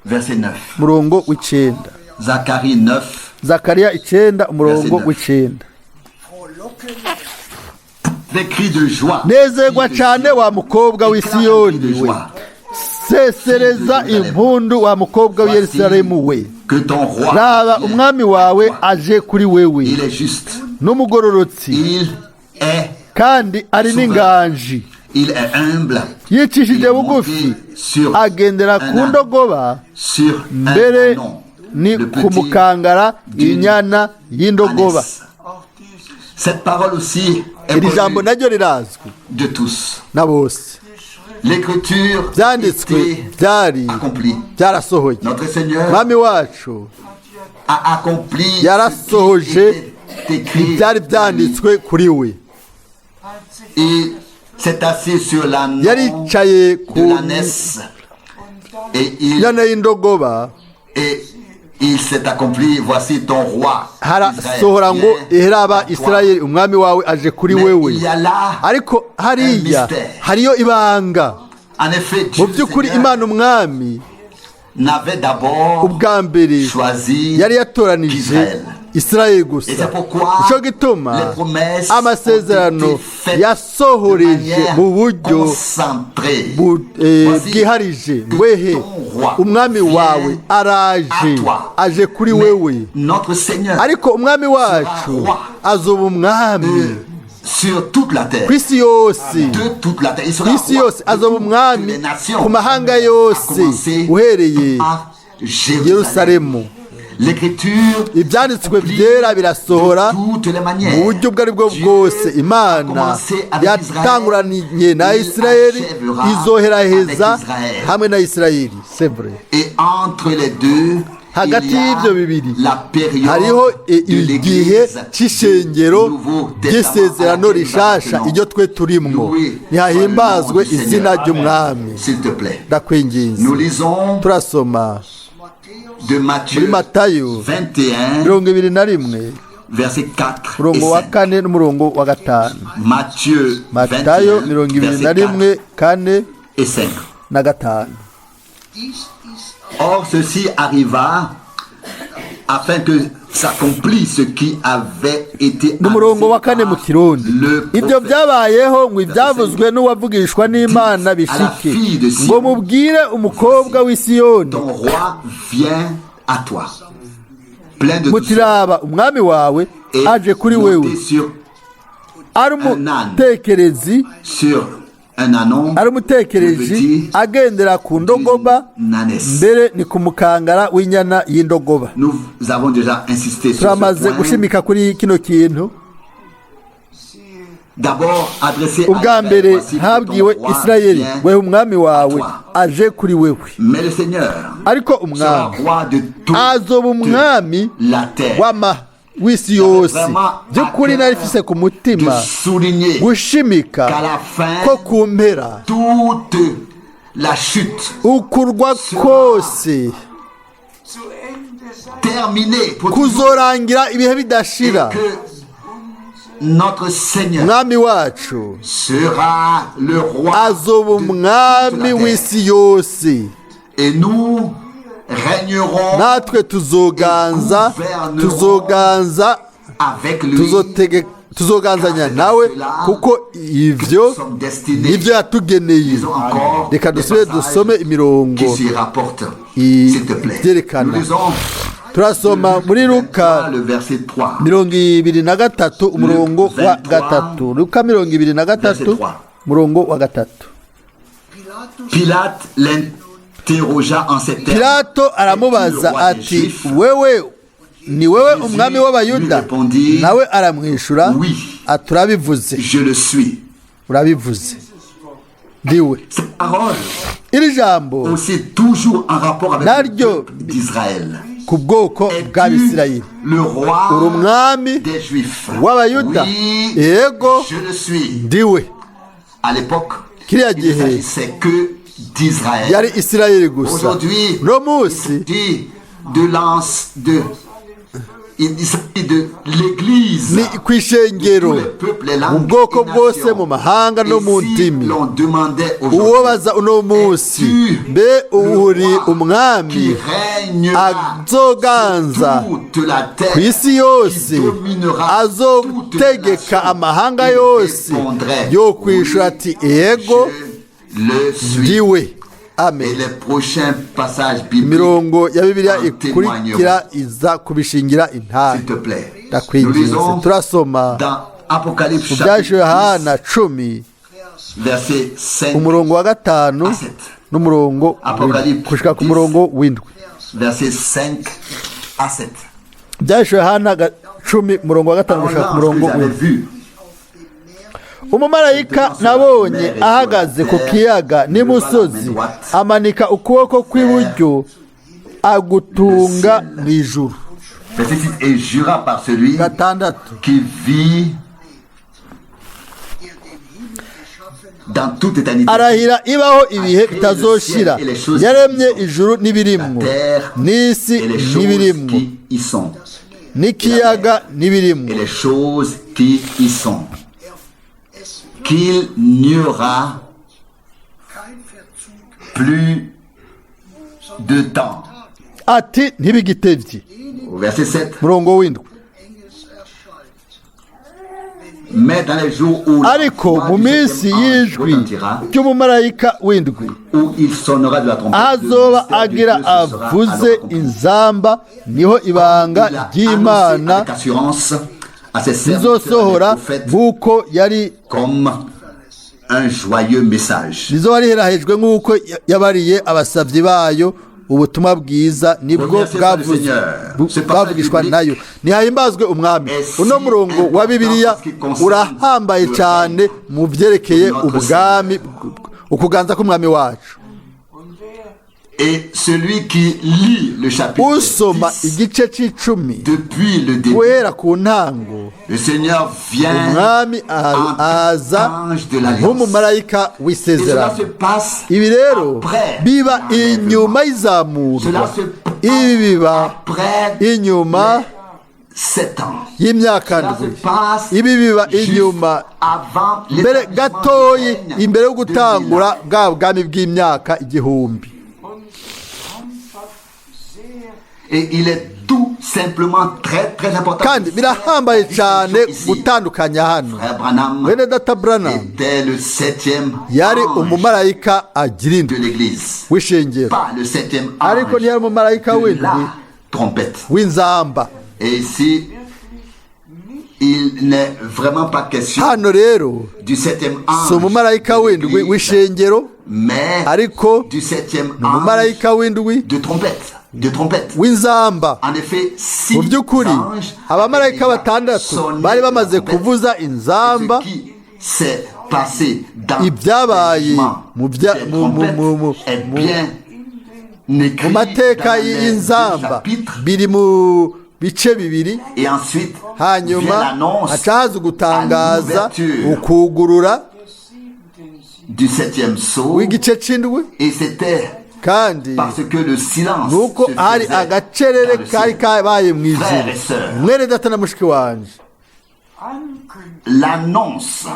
verset 9. umurongo w'9. Zacharie 9, Zakariya 9, umurongo Verset 9. w'9. Frohlocken Des cris de joie. Nezerwa Cris de cyane, joie. wa mukobwa w'i Éclate un cri Siyoni de we, joie. sesereza impundu, wa mukobwa w'i Yerusalemu we. Que ton roi Raba, vient umwami à wawe toi. aje kuri wewe, Il est juste. n'umugororotsi, Il est, kandi ari n'inganji, il est humble. yicishije Il est bugufi, monté sur agendera un ku âne, ndogoba, sur un mbere ânon, ni le ku petit mukangara, d'une inyana y'indogoba. ânesse. Cette parole aussi est Iri jambo connue naryo rirazwi de tous. na bose. L'écriture Byanditswe était byari accomplie. byarasohoye. Notre Seigneur Mwami wacu a accompli ce qui yarasohoje était écrit ibyari de lui. byanditswe kuri we. Il s'est assis sur l'ânon Yaricaye de ku l'ânesse et il, nyana y'indogoba, et il s'est accompli. Voici ton roi. harasohora ngo Israël, iheraba à toi. Isirayeli, umwami wawe aje kuri Mais wewe. il y a là, Ariko hariya mystère. hariyo ibanga. En effet, Dieu Mu by'ukuri, Seigneur Imana Umwami n'avait d'abord ubwa mbere choisi yari yatoranije qu'Israël. Isirayeli gusa. Et c'est pourquoi Nicyo gituma les promesses amasezerano ont été faites yasohoreje de manière mu buryo concentrée. Voici bwiharije que wehe ton roi umwami vient wawe araje, à toi. aje kuri Mais wewe. notre Seigneur Ariko Umwami wacu roi. azoba umwami sur toute la terre, ku isi yose. De toute la terre. Il sera Ku isi roi yose de azoba toutes umwami les nations, ku mahanga à yose, commencer uhereye par Jérusalem. Yerusalemu. L'écriture Ibyanditswe byera birasohora de toutes les manières. mu buryo ubwo ari bwo Dieu bwose. a Imana commencé avec yatanguranye na Israël, Isirayeli, il achèvera izoheraheza avec Israël. hamwe na Isirayeli, c'est vrai. Et entre les deux, Hagati il y a y'ibyo bibiri la période hariho de igihe l'Église cy'ishengero du Nouveau Testament ry'isezerano à laquelle nous rishasha, appartenons. iryo twe turimwo. Loué soit le Ntihahimbazwe nom du izina Seigneur. ry'Umwami. S'il te plaît. Ndakwinginze. Nous lisons Turasoma Matthäus de Matthieu muri Matayo 21, 21, verset 4 et umurongo wa 5. 4 n'umurongo wa 5. Matthieu Matayo 21, mirongo ibiri na verset 4 rimwe 4 et 5. na 5. Dies ist Or, ceci arriva afin que s'accomplisse ce qui avait été N'umurongo wa annoncé 4 mu par Kirundi. le Ibyo prophète. byabayeho ngo ibyavuzwe n'uwavugishwa n'Imana bishike, ngo mubwire umukobwa w'i Siyoni Ton roi vient à toi, plein de douceur mutiraba, umwami wawe et aje kuri monté wewe, sur, ari umutekerezi, sur un ânon, ari umutekereji, le petit agendera ku ndogoba, d'une ânesse. mbere ni ku mukangara w'inyana y'indogoba. Nous avons déjà insisté sur ce Turamaze point. gushimika kuri kino kintu. D'abord adressé à Ubwa Israël, mbere voici que ton habwiwe roi Isirayeli, vient wewe umwami wawe à toi. aje kuri wewe. Mais le Seigneur Ariko sera umwami roi de toute azoba umwami la terre. w'ama w'isi yose. By'ukuri nari mfise ku De mutima souligner gushimika qu'à la fin, ko ku mpera toute la chute ukurwa kose Zu Ende sein. terminée pour toujours kuzorangira ibihe bidashira. et que notre Seigneur Umwami wacu sera le roi azoba de toute umwami la terre. w'isi yose, Et nous régnerons natwe tuzoganza tuzoganza avec lui. tuzoganzanya nawe, kuko ivyo Nous sommes destinés. nivyo yatugeneye. Lisons encore Reka des dusubire passages dusome imirongo qui s'y rapportent, s'il te plaît. ibyerekana. Nous lisons Turasoma muri Luka 23, le verset 3. 23 umurongo wa 23, 3. Luka 23 verset 3. umurongo wa 3. Pilatus Pilate l'interrogea en ces termes. Pilato aramubaza Es-tu le roi des ati Juifs? wewe ni wewe Jésus umwami w'Abayuda? lui répondit, Nawe aramwishura Oui. ati urabivuze, Je le suis. urabivuze, ndiwe. Cette parole, Iri jambo aussi toujours en rapport avec le Naryo peuple d'Israël. ku bwoko Es-tu bw'Abisirayeli, le uri roi umwami des Juifs? w'Abayuda? Oui, Yego, je le suis. ndiwe. À l'époque, Kiriya il ne gihe s'agissait que d'Israël. yari Isirayeli gusa. Aujourd'hui, Uno il munsi s'agit de l'anse de il s'agit de l'Église. ni ku ishengero, Tous les peuples, les mu langues bwoko et bwose, nations. mu mahanga no Et mu si ndimi. l'on demandait Uwo aujourd'hui, baza uno munsi, Es-tu mbe le uri roi umwami qui régnera azoganza sur toute la terre, ku isi yose, qui dominera toutes les azotegeka nations, amahanga il yose, répondrait, yokwishura oui, ati ego, je le suis. ndiwe. Et Amen. les prochains passages bibliques, Imirongo ya Bibiliya en ikurikira iza kubishingira intahe. s'il te plaît. Nous Ndakwinginze, lisons turasoma dans Apocalypse mu chapitre Byahishuwe 10, Yohana 10 verset 5 umurongo wa 5 à 7. n'umurongo Apocalypse gushika ku 10. murongo w'7. Verset 5 à 7. Byahishuwe Yohana 10 umurongo wa 5 Alors gushika là, ku ce que murongo j'avais w'7. vu, Umumarayika nabonye ahagaze ku kiyaga n'imusozi, amanika ukuboko kw'iburyo agutunga mu ijuru. Verset 6, et jura par celui 6 qui vit der den Himmel geschaffen hat, dans toute éternité, Arahira ibaho ibihe bitazoshira, yaremye ijuru la n'ibirimwo, terre n'isi et les choses n'ibirimwo, qui y sont, n'ikiyaga et n'ibirimwo, les choses qui y sont, es wird qu'il n'y aura kein Verzug plus de temps. Ati ntibigitevye. Au verset 7, Murongo w'7. Engels erschallt. Wenn mais dans les jours où la Ariko voix mu du minsi septième ange y'ijwi retentira, ry'umumarayika w'indwi, où il sonnera de la trompette, le azoba mystère de agira Dieu se sera avuze alors accompli. inzamba, niho ibanga Il a annoncé ry'Imana avec assurance à ses serviteurs et rizosohora, prophètes nk'uko yari comme un joyeux message. rizoba riherahejwe nk'uko yabariye abasavyi bayo ubutumwa bwiza, nibwo Remerciez le Seigneur. Ce passage bwavugishwa biblique nayo. Ntihahimbazwe Umwami. est si Uno murongo wa Bibiliya important en ce qui concerne urahambaye le cyane règne mu byerekeye de notre ubwami, ukuganza k'Umwami wacu. Et celui qui lit le chapitre Usoma 10 igice c'10 depuis le début, guhera ku ntango, le Seigneur vient Umwami en tant aza qu'ange de l'alliance. nk'umumarayika Et cela w'isezerano. se passe Ibi rero après biba l'enlèvement. inyuma y'izamurwa. Cela se passe Ibi biba après inyuma les 7 ans. y'imyaka Cela se 7. passe Ibi biba juste inyuma avant mbere l'établissement gatoyi du règne imbere yo de gutangura mille ans. bwa bwami bw'imyaka 1000. uns einfach sehr Et il est tout simplement très très important. Kandi birahambaye cyane Ici, gutandukanya hano. Frère Branham Mwene data Branham était le septième yari ange umumarayika agira de indwi l'église. w'ishengero, Pas le septième ariko ange ntiyari umumarayika de w'indwi la trompette. w'inzamba. Et ici, il n'est vraiment pas question Hano rero du septième si ange umumarayika de w'indwi l'église, w'ishengero, mais ariko du septième ni umumarayika ange w'indwi de trompette. De trompette. w'inzamba. En effet, six Mu by'ukuri anges abamarayika avaient déjà batandatu sonné bari la bamaze trompette. kuvuza Et inzamba, ce qui s'est passé dans Ibyabaye les jugements mu bya- des mu- mu- trompettes mu- mu- est mu- bien mu écrit mateka dans les deux y'inzamba chapitres. biri mu bice bibiri. Et ensuite vient Hanyuma l'annonce haca haza ugutangaza à l'ouverture ukugurura du septième sceau. w'igice c'indwi. Et c'était Kandi parce que le silence nuko se hari faisait agacerere dans le kari ciel. kabaye mu ijuru. Frères et sœurs. Mwene data na mushiki wanje, L'annonce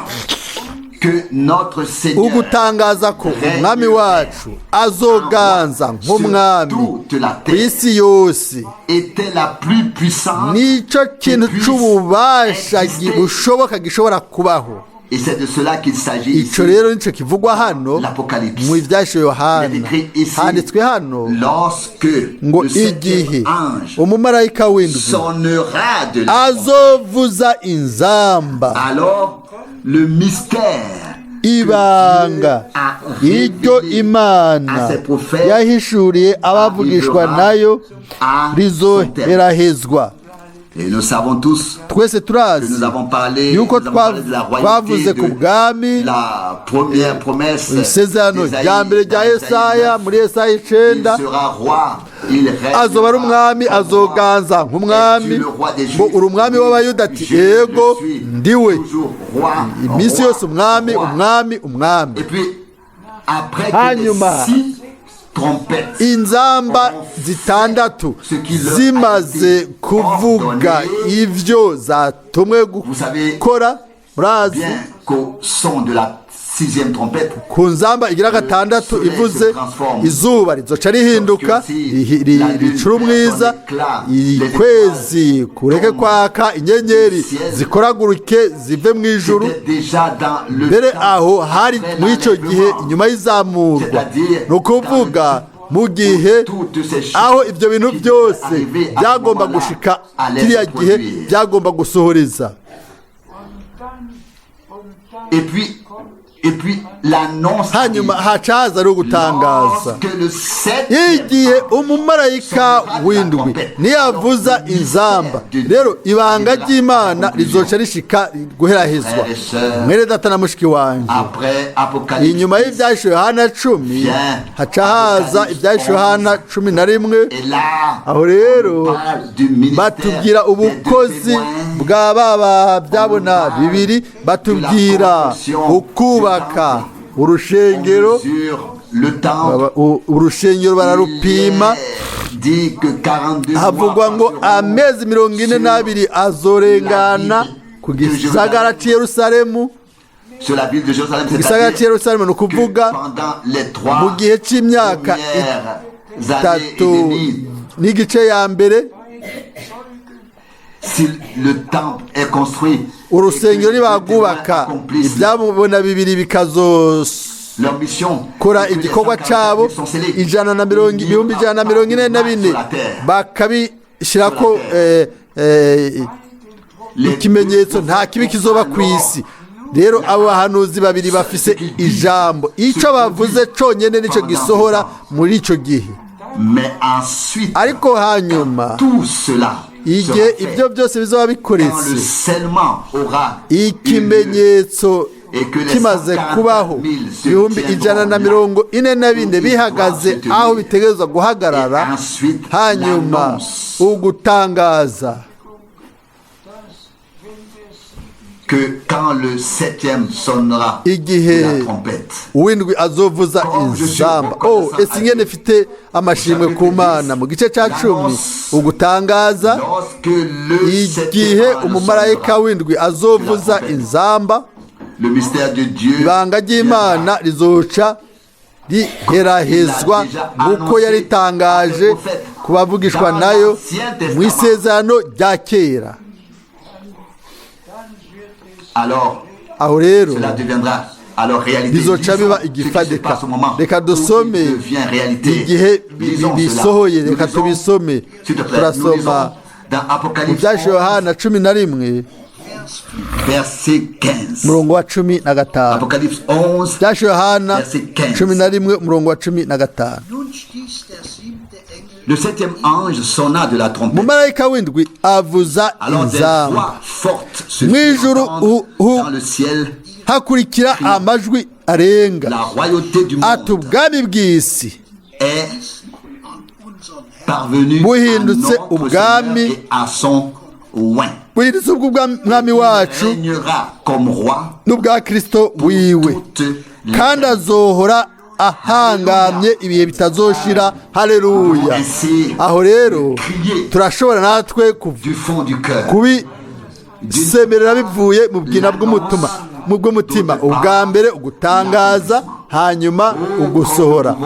que notre Seigneur ugutangaza ko umwami wacu azoganza nk'umwami toute la ku terre isi yose était la plus puissante nicyo kintu c'ububasha bushoboka gishobora kubaho. Et c'est de cela qu'il s'agit Ico ici. rero nico kivugwa hano L'Apocalypse. mu ivyashe Il est Yohana. écrit ici, Handitswe hano lorsque ngo le igihe septième ange umumarayika w'indwi sonnera de la azovuza inzamba, alors le mystère ibanga a iryo révélé Imana à ses prophètes yahishuriye abavugishwa arrivera nayo à son terme. rizoherahezwa. Et nous savons tous Twese que turazi nous avons parlé, yuko nous avons parlé de la twavuze royauté ku de bwami, la première promesse isezerano d'Ésaïe, rya mbere rya dans Ésaïe Yesaya, 9. muri Yesaya Il 9, sera roi, il régnera azoba ari umwami, comme roi. azoganza nk'umwami. Es-tu le roi des Ngo Juifs? uri umwami w'Abayuda? Ati Je yego, le suis. ndiwe. Toujours roi, Iminsi roi, yose umwami, roi. umwami, umwami. Et puis, après que Hanyuma, les six trompettes inzamba zitandatu zimaze kuvuga ivyo zatumwe gukora, murazi, bien qu'au son de la sixième trompette, ku nzamba igira gatandatu ivuze, izuba rizoca rihinduka ricura umwiza, ikwezi kureke kwaka, inyenyeri zikoraguruke zive mu ijuru. C'était déjà dans le Mbere temps aho hari après muri icyo gihe l'enlèvement. inyuma y'izamurwa, ni ukuvuga mu gihe aho ibyo bintu byose byagomba gushika kiriya gihe byagomba gusohoreza. Et puis l'annonce Hanyuma arrive. haca haza ari ugutangaza Lorsque le septième igihe umumarayika w'indwi niyavuza inzamba, rero ibanga ry'Imana rizoca rishika guherahezwa. Mwene data na mushiki wanjye, après Apocalypse inyuma y'ibyahishe Yohana 10 haca haza ibyahishe Yohana 11. Et là, Aho rero on parle du ministère batubwira des deux ubukozi témoins. bwa baba byabona bibiri, batubwira ukubaka urushengero. On mesure le temple. Urushengero bararupima. Il est dit que 42 mois Havugwa ngo passeront amezi 42 azorengana ku gisagara cy'i Yerusalemu. sur la ville de Jérusalem, Ku gisagara cy'i c'est-à-dire Yerusalemu, ni que ukuvuga pendant les trois mu gihe c'imyaka premières années et itatu demie, n'igice ya mbere, si le temple est construit, urusengero et que les nibagubaka, témoins accomplissent ibyabona bibiri bikazokora leur mission, et que les igikorwa 144 cabo, 000 sont scellés, ijana na mirongo il n'y ibihumbi aura ijana na pas mirongo ine de na mal bine sur la terre. bakabishyirako Les ikimenyetso, deux nta kibi kizoba ku isi. Rero abo bahanuzi babiri bafise ijambo, icyo bavuze conyene nicyo gisohora muri ico gihe. Mais ensuite, Ariko hanyuma, tout cela igihe sera fait. ibyo byose bizoba Quand le bikoretse, scellement aura eu lieu, ikimenyetso kimaze kubaho, 144,000 bihagaze aho bitegerezwa guhagarara, et ensuite hanyuma l'annonce ugutangaza que quand le septième sonnera igihe de la trompette, uwindwi azovuza inzamba. Oh, ese ingene ifite amashimwe ku Mana! Mu gice cya 10, ugutangaza lorsque le igihe septième ange umumarayika sonnera, w'indwi azovuza inzamba, le mystère de Dieu ibanga ry'Imana rizoca riherahezwa nk'uko yaritangaje ku bavugishwa nayo mu isezerano rya kera. Alors Aho rero cela deviendra alors réalité. bizoca Lisons biba ce qui se igifatika. passe au moment Reka où dusome il devient réalité. igihe Lisons cela. bisohoye. Nous Reka lisons, tubisome. s'il te plaît, nous lisons Turasoma dans mu Apocalypse byaje 11, Yohana 11, verset 15. umurongo wa 15. Apocalypse 11, Byaje Yohana Verset 15. 11, umurongo wa 15. Nun stieß der siebte Engel Le septième ange sonna de la trompette. Umumarayika w'indwi avuza Alors des inzamba, voix fortes se Mu firent ijuru entendre hu- dans le ciel. Hakurikira amajwi arenga La royauté du ati monde ubwami bw'isi est an unseren Herrn parvenue à Buhindutse notre ubwami Seigneur et à son oint. Buhindutse ubw'umwami wacu Régnera comme roi n'ubwa Kristo wiwe, toute kandi azohora ahangamye ibihe bitazoshira. Haleluya! Aho rero turashobora natwe du fond du cœur. Kubisemerera bivuye mu bwina bw'umutima, mu bw'umutima. Ubwa mbere ugutangaza, hanyuma ugusohora.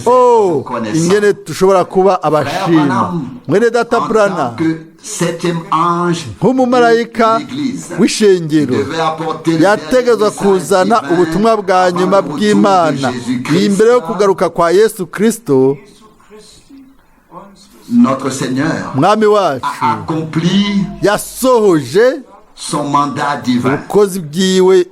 Oh, ingene dushobora kuba abashima! Mwene data En Branham, tant que septième ange nk'umumarayika de l'Église, w'ishengero, devait apporter le yategezwa dernier message kuzana divin ubutumwa bwa avant nyuma le retour de bw'Imana Jésus-Christ. imbere yo kugaruka kwa Yesu Kristo. Jesu Christi, unseres Notre Seigneur Mwami wacu a accompli yasohoje son mandat divin. ubukozi bwiwe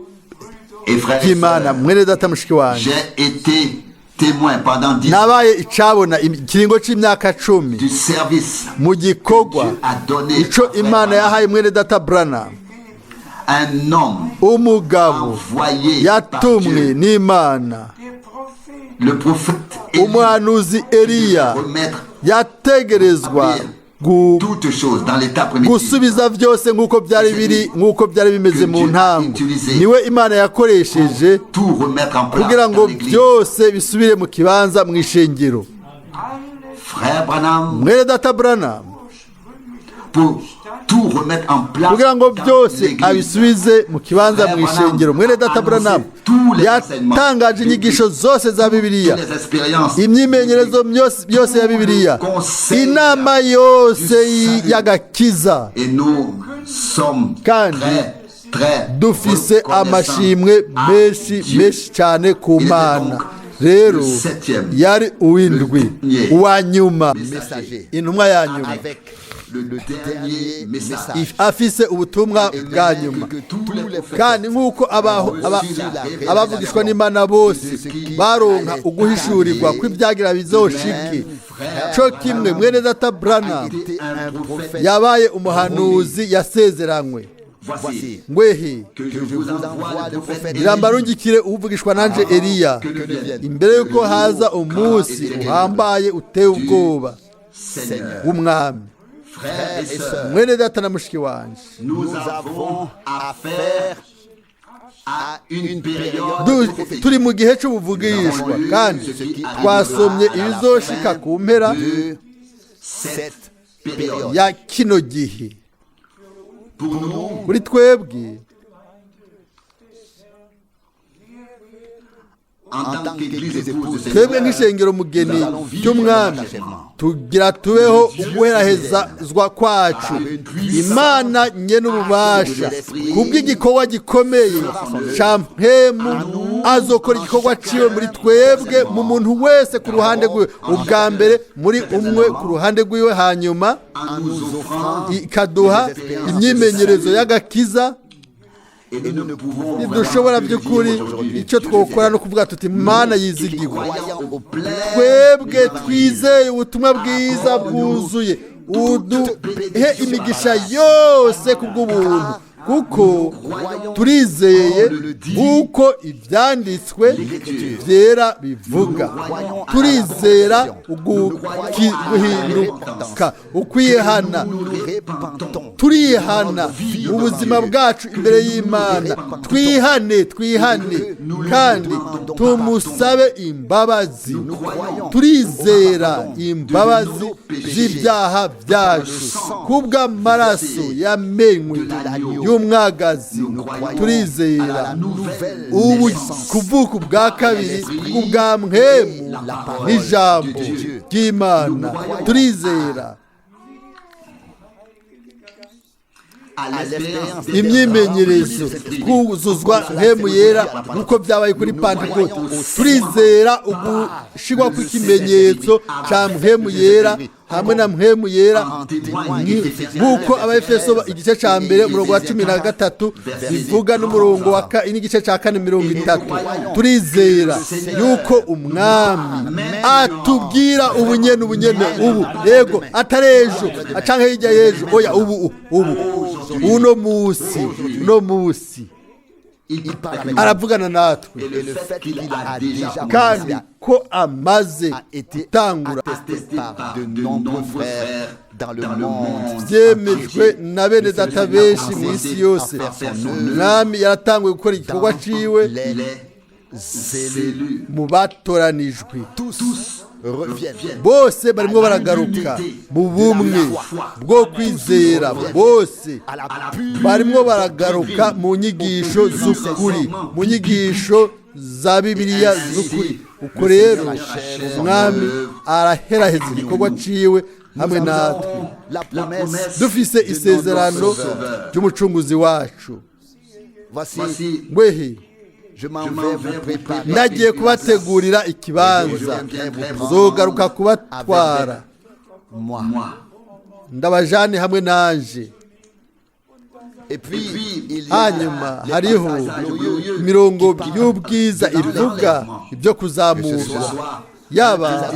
Et frères et bw'Imana. sœurs, Mwene data, mushiki wanjye, j'ai été témoin pendant 10 ans nabaye icabona ikiringo c'imyaka 10 du service mu gikorwa Dieu a donné ico à frère Imana Branham. yahaye mwene data Branham. Un homme Umugabo envoyé par yatumwe Dieu, n'Imana, der Prophet le prophète Élie, umuhanuzi Eliya, remettre yategerezwa toutes choses dans l'état primitif. gusubiza byose nk'uko byari biri, nk'uko byari bimeze mu ntango. Niwe Imana yakoresheje Tout remettre en place kugira ngo dans l'église. byose bisubire mu kibanza mu ishengero. Frère Branham, Mwene data Branham, pour tout remettre en place kugira ngo dans byose l'église. abisubize mu kibanza mu ishengero. Mwene data Branham yatangaje inyigisho zose za Bibiliya, Toutes les expériences imyimenyerezo yose ya Bibiliya, inama yose y'agakiza. Et nous sommes Kandi très, très Dufise reconnaissants amashimwe à menshi Dieu. menshi cyane ku Mana. Rero yari uw'indwi, uwa nyuma, Messager. intumwa ya nyuma, Avec le dernier message. Afise ubutumwa bwa nyuma. Que tous les prophètes Kandi nk'uko abavugishwa n'Imana bose baronka uguhishurirwa kw'ibyagira bizoshike, co kimwe mwene data Branham étaient un prophète. yabaye umuhanuzi yasezeranywe. Voici Ngwehe que je vous envoie le prophète irambarungikire uvugishwa nanje Eliya que ne vienne imbere y'uko haza umunsi uhambaye uteye ubwoba Seigneur. w'Umwami. Frères et sœurs, Mwene data na mushiki wanje, nous avons affaire à une période prophétique. Turi mu gihe c'ubuvugishwa, kandi twasomye ibizoshika ku mpera De cette période. ya kino gihe. Pour nous, Kuri twebwe, en tant qu'Église épouse du twebwe Seigneur, nk'ishengero mugeni ry'Umwami, tugira tubeho uguherahezwa kwacu. Imana nye n'ububasha kubw'igikorwa gikomeye ca mpemu azokora igikorwa ciwe muri twebwe, mu muntu wese ku ruhande rwiwe, ubwa mbere muri umwe ku ruhande rwiwe, hanyuma en nous offrant ikaduha imyimenyerezo y'agakiza. et nous ne pouvons Ntidushobora vraiment que by'ukuri dire aujourd'hui, icyo twokora no kuvuga tuti: Mana yizigirwa, croyant au plein twebwe twizeye ubutumwa bwiza bwuzuye, uduhe imigisha yose ku bw'ubuntu, kuko turizeye nk'uko ibyanditswe byera bivuga. Turizera guhinduka, ukwihana. Turihana mu buzima bwacu imbere y'Imana. Twihane, twihane kandi tumusabe imbabazi. Turizera imbabazi z'ibyaha byacu kubw'amaraso yamenywe y'umwagazi. Turizera ubu kuvuka ubwa kabiri kubwa mpemu n'ijambo ry'Imana. Turizera à l'espérance imyimenyerezo, kuzuzwa mpemu yera nk'uko byabaye kuri Pantekote. Turizera ugushigwa kw'ikimenyetso cya mpemu yera hamwe na mpemu yera, nk'uko Abaefeso igice cya 1 umurongo wa 13 bivuga, n'umurongo wa n'igice cya 4 30. Turizera yuko Umwami atubwira ubunyene, ubunyene, ubu, yego, atari ejo canke hirya y'ejo, oya, ubu, ubu, uno musi, uno musi. Il parle avec nous. Aravugana natwe Et le fait qu'il a déjà kandi ko amaze a été gutangura attesté par de nombreux frères dans le monde byemejwe na bene data benshi mu isi yose. Umwami yaratanguye gukora igikorwa ciwe les les élus. élus. Mu batoranijwe. Tous reviennent Bose barimo baragaruka mu bumwe bwo kwizera, bose à la pure barimo baragaruka mu nyigisho z'ukuri, mu nyigisho za Bibiliya z'ukuri. Uko rero umwami araheraheza igikorwa ciwe hamwe natwe. La promesse Dufise isezerano ry'umucunguzi wacu. Voici, Voici, Ngwehe je m'en vais vous préparer. ndagiye kubategurira ikibanza, zogaruka kubatwara Moi. Moi. ndabajane hamwe nanje. Et puis, il y a Hanyuma les hariho passages glorieux imirongo qui parlent y'ubwiza ivuga ibyo kuzamurwa, yaba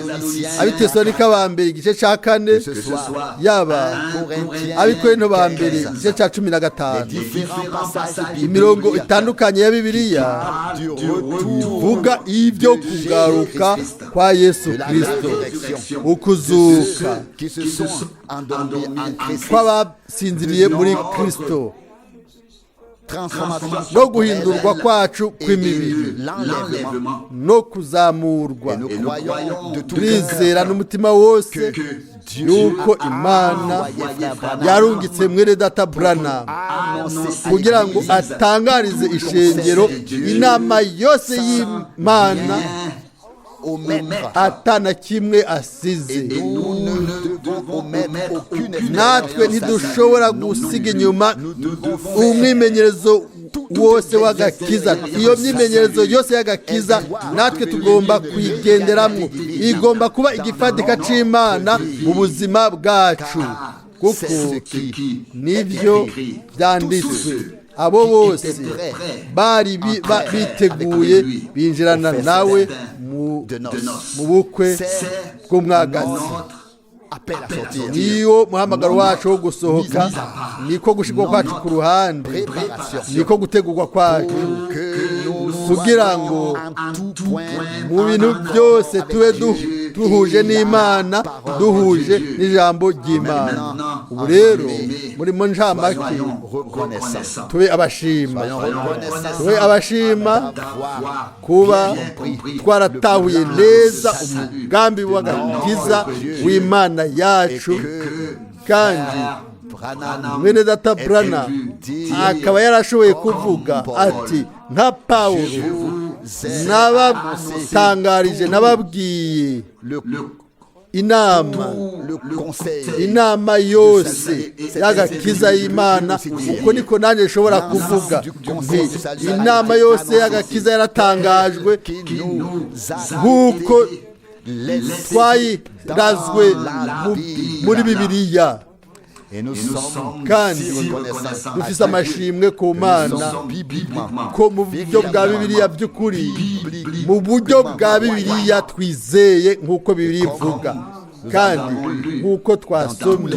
Abitesalonika ba mbere igice cya 4, que ce soit yaba Corinthiens Abikorinto ba mbere 15, igice cya 15, différents passages imirongo bibliques itandukanye ya Bibiliya du retour ivuga ibyo kugaruka kwa Yesu de la Kristo, résurrection, ukuzuka qui se sont endormis en Christ, kw'abasinziriye muri Kristo, transformation no guhindurwa kwacu kw'imibiri, l'enlèvement. No kuzamurwa. Et nous croyons de tout cœur Turizera n'umutima wose yuko Imana yarungitse mwene data Branham annoncer kugira ngo atangarize ishengero inama yose y'Imana au maître. Atana kimwe asize. Et nous ne devons omettre aucune Natwe expérience. ntidushobora gusiga inyuma umwimenyerezo wose w'agakiza. Iyo myimenyerezo yose y'agakiza natwe tugomba kuyigenderamo, igomba kuba igifatika c'Imana mu buzima bwacu, kuko C'est ce qui nibyo byanditswe: abo bose bari biteguye binjirana nawe mu de noces. mu bukwe bw'umwagazi. Appel à sortir. Niyo muhamagaro wacu wo gusohoka, niko gushirwa kwacu ku ruhande, Préparation. Niko gutegurwa kwacu Que nous kugira soyons ngo en tout point mu bintu byose tube duhuje n'Imana, duhuje n'ijambo ry'Imana. Ubu rero muri mu ncamake, reconnaissants. tube abashima, Soyons tube abashima d'avoir kuba twaratahuye neza umugambi w'agakiza w'Imana yacu, kandi Branham mwene data Branham akaba yarashoboye kuvuga ati: "Nka Pawulo nabatangarije, nababwiye le, inama le conseil inama yose y'agakiza y'Imana, uko niko nanjye nshobora kuvuga nti inama yose y'agakiza yaratangajwe qui nous a nk'uko été laissé twayirazwe muri Bibiliya." Et nous sommes Kandi si reconnaissants dufise amashimwe ku Mana bibliquement ko mu buryo bwa Bibiliya by'ukuri, mu buryo bwa Bibiliya twizeye nk'uko Bibiliya ivuga, kandi nk'uko twasomye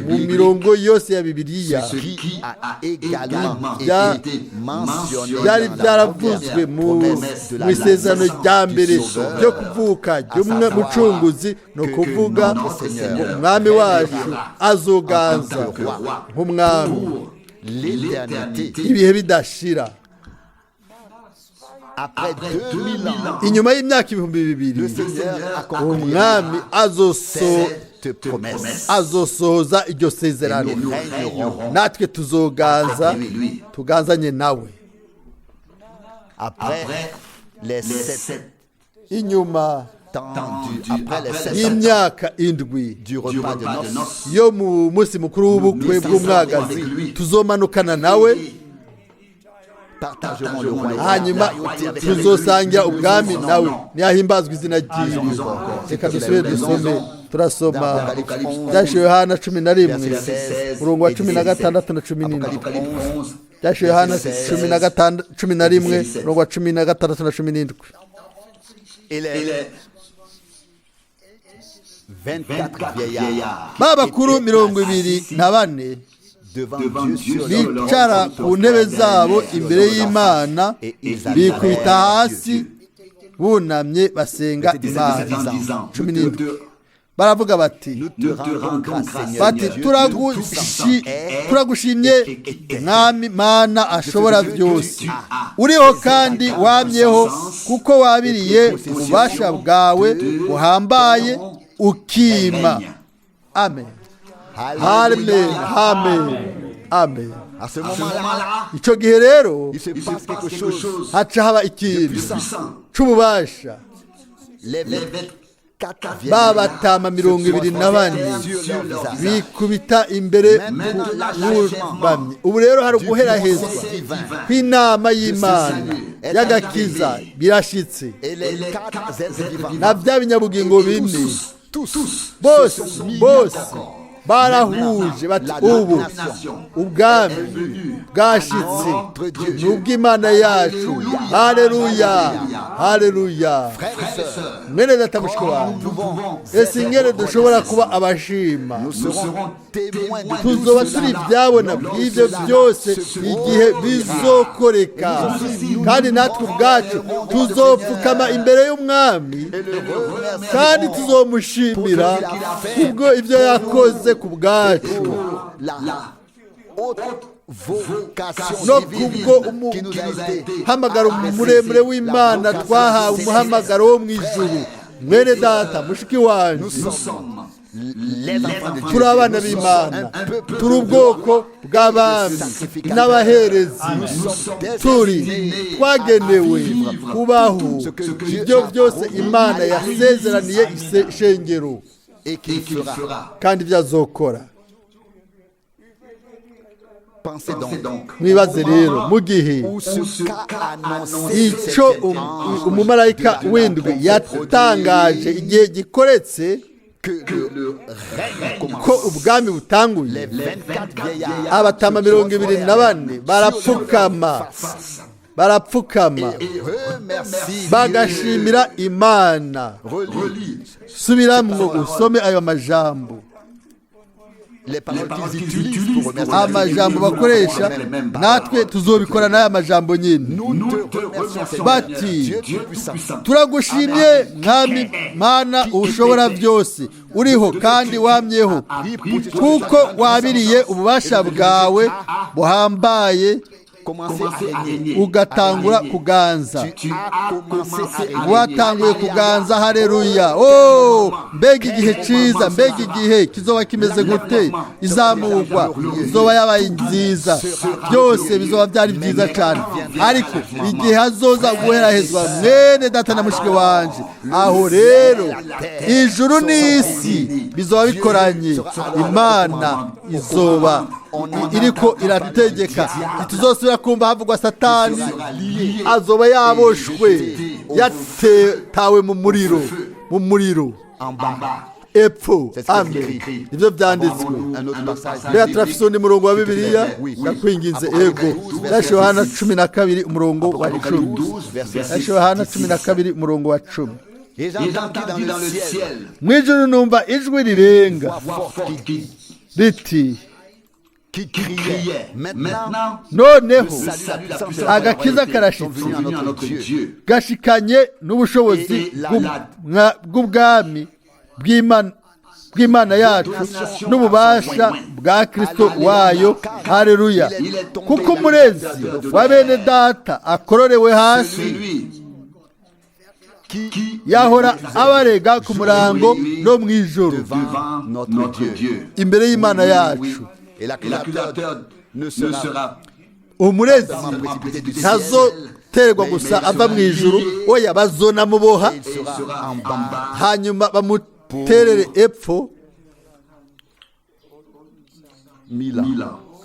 mu mirongo yose ya Bibiliya qui a également été mentionné byari dans la byaravuzwe première mu promesse de la mu isezerano rya mbere du Sauveur, ryo kuvuka ry'umucunguzi, ni ukuvuga ngo umwami wacu azoganza nk'umwami l'éternité. Ibihe bidashira. Après 2000 ans, Inyuma y'imyaka 2000, le Seigneur accomplira umwami cette promesse. azosohoza iryo sezerano. Nous régnerons Natwe tuzoganza, tuganzanye nawe. Après les 7 Inyuma ans après les 7 ans y'imyaka 7 du repas de noces, yo mu munsi mukuru w'ubukwe bw'umwagazi, tuzomanukana nawe, partagerons le royaume hanyuma royauté avec tuzosangira ubwami nawe. Ntiyahimbazwa izina ryiwe. Reka dusubire dusome. Turasoma Byashiwe Yohana 11, umurongo wa 16 na 17. Byashiwe Yohana 16, 11, umurongo wa 16 na 17. Et les 24 vieillards Ba bakuru 24 devant Bicara ku ntebe zabo imbere y'Imana, bikubita hasi bunamye, basenga Imana. 17, baravuga bati: "Turagushimye, Mwami Mana ashobora byose, uriho kandi wamyeho, kuko wabiriye ububasha bwawe buhambaye ukima." Amen, amen, amen, amen. Icyo gihe rero haca haba ikintu c'ububasha. Babatama 24 bikubita imbere bubamye. Ubu rero hari uguherahezwa kw'inama y'Imana y'agakiza, birashitse. Na bya binyabugingo bine bose bose barahuje bati: "Ubu ubwami bwashitse, ni ubw'Imana yacu." Haleluya, haleluya! Mwene data, mushiki wanjye, ese ingene dushobora kuba abashima! Tuzoba turi ibyabona bw'ibyo byose igihe bizokoreka, kandi natwe ubwacu tuzopfukama imbere y'Umwami, kandi tuzomushimira kubwo ibyo yakoze ku bwacu no kubwo umuhamagaro muremure w'Imana twahawe, umuhamagaro wo mu ijuru. Mwene data, mushiki wanjye, turi abana b'Imana, turi ubwoko bw'abami n'abaherezi, turi twagenewe kubaho ibyo byose Imana yasezeraniye ishengero kandi ibyo azokora. Mwibaze rero mu gihe icyo umumarayika w'indwi yatangaje, igihe gikoretse ko ubwami butanguye, abatama 24 barapfukama, barapfukama bagashimira Imana. Subiramwo usome ayo majambo. Amajambo bakoresha, natwe tuzobikora n'aya majambo nyine, bati: "Turagushimye, Mwami Mana ushobora byose, uriho kandi wamyeho, kuko wabiriye ububasha bwawe buhambaye ugatangura kuganza." Watanguye kuganza, hareruya! Oh, mbega igihe cyiza! Mbega igihe kizoba kimeze gute! Izamurwa izoba yabaye nziza, byose bizoba byari byiza cyane. Ariko igihe hazoza guherahezwa, mwene data na mushiki wanje, aho rero ijuru n'isi bizoba bikoranye, Imana izoba iriko irategeka. Ntituzosubira kumva havugwa Satani, azoba yaboshwe, yatawe mu muriro, mu muriro epfo. Amen, nibyo byanditswe. Mbega turafise undi murongo wa Bibiliya? Ndakwinginze. Ego, Yashe Yohana 12 umurongo wa 10. Yashe Yohana 12 umurongo wa 10. Mu ijuru numva ijwi rirenga riti: "Noneho agakiza karashitse, gashikanye n'ubushobozi bw'ubwami bw'Imana yacu n'ububasha bwa Kristo wayo. Hareruya! Kuko umurezi wa bene data akororewe hasi, yahora abarega ku murango no mu ijoro imbere y'Imana yacu." Umurezi ntazoterwa gusa ava mu ijuru, oya, bazonamuboha, hanyuma bamuterere epfo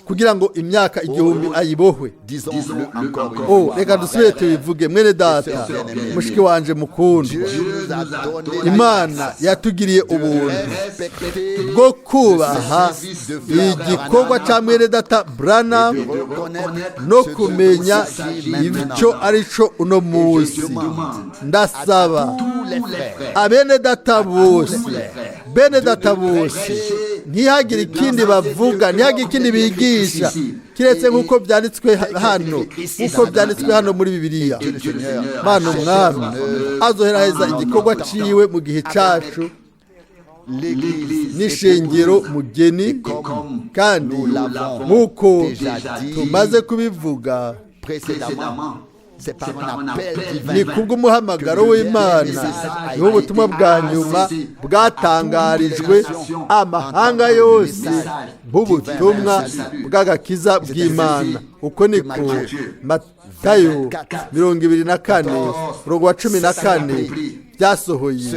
kugira ngo imyaka 1000 ayibohwe. Oh, reka dusubire tubivuge. Mwene data, mushiki wanje mukundwa, Imana yatugiriye ubuntu bwo kubaha igikorwa cya mwene data Branham no kumenya icyo ari cyo uno munsi. Ndasaba abene data bose, bene data bose, Ntihagire ikindi bavuga, ntihagire ikindi bigisha kiretse nk'uko byanditswe hano, nk'uko byanditswe hano muri Bibiliya. Mana Umwami azoheraheza igikorwa ciwe mu gihe cacu n'ishengero mugeni. Kandi nk'uko tumaze kubivuga, ni kubw'umuhamagaro w'Imana niho ubutumwa bwa nyuma bwatangarijwe amahanga yose nk'ubutumwa bw'agakiza bw'Imana. Uko niko Matayo 24 umurongo wa 14 byasohoye.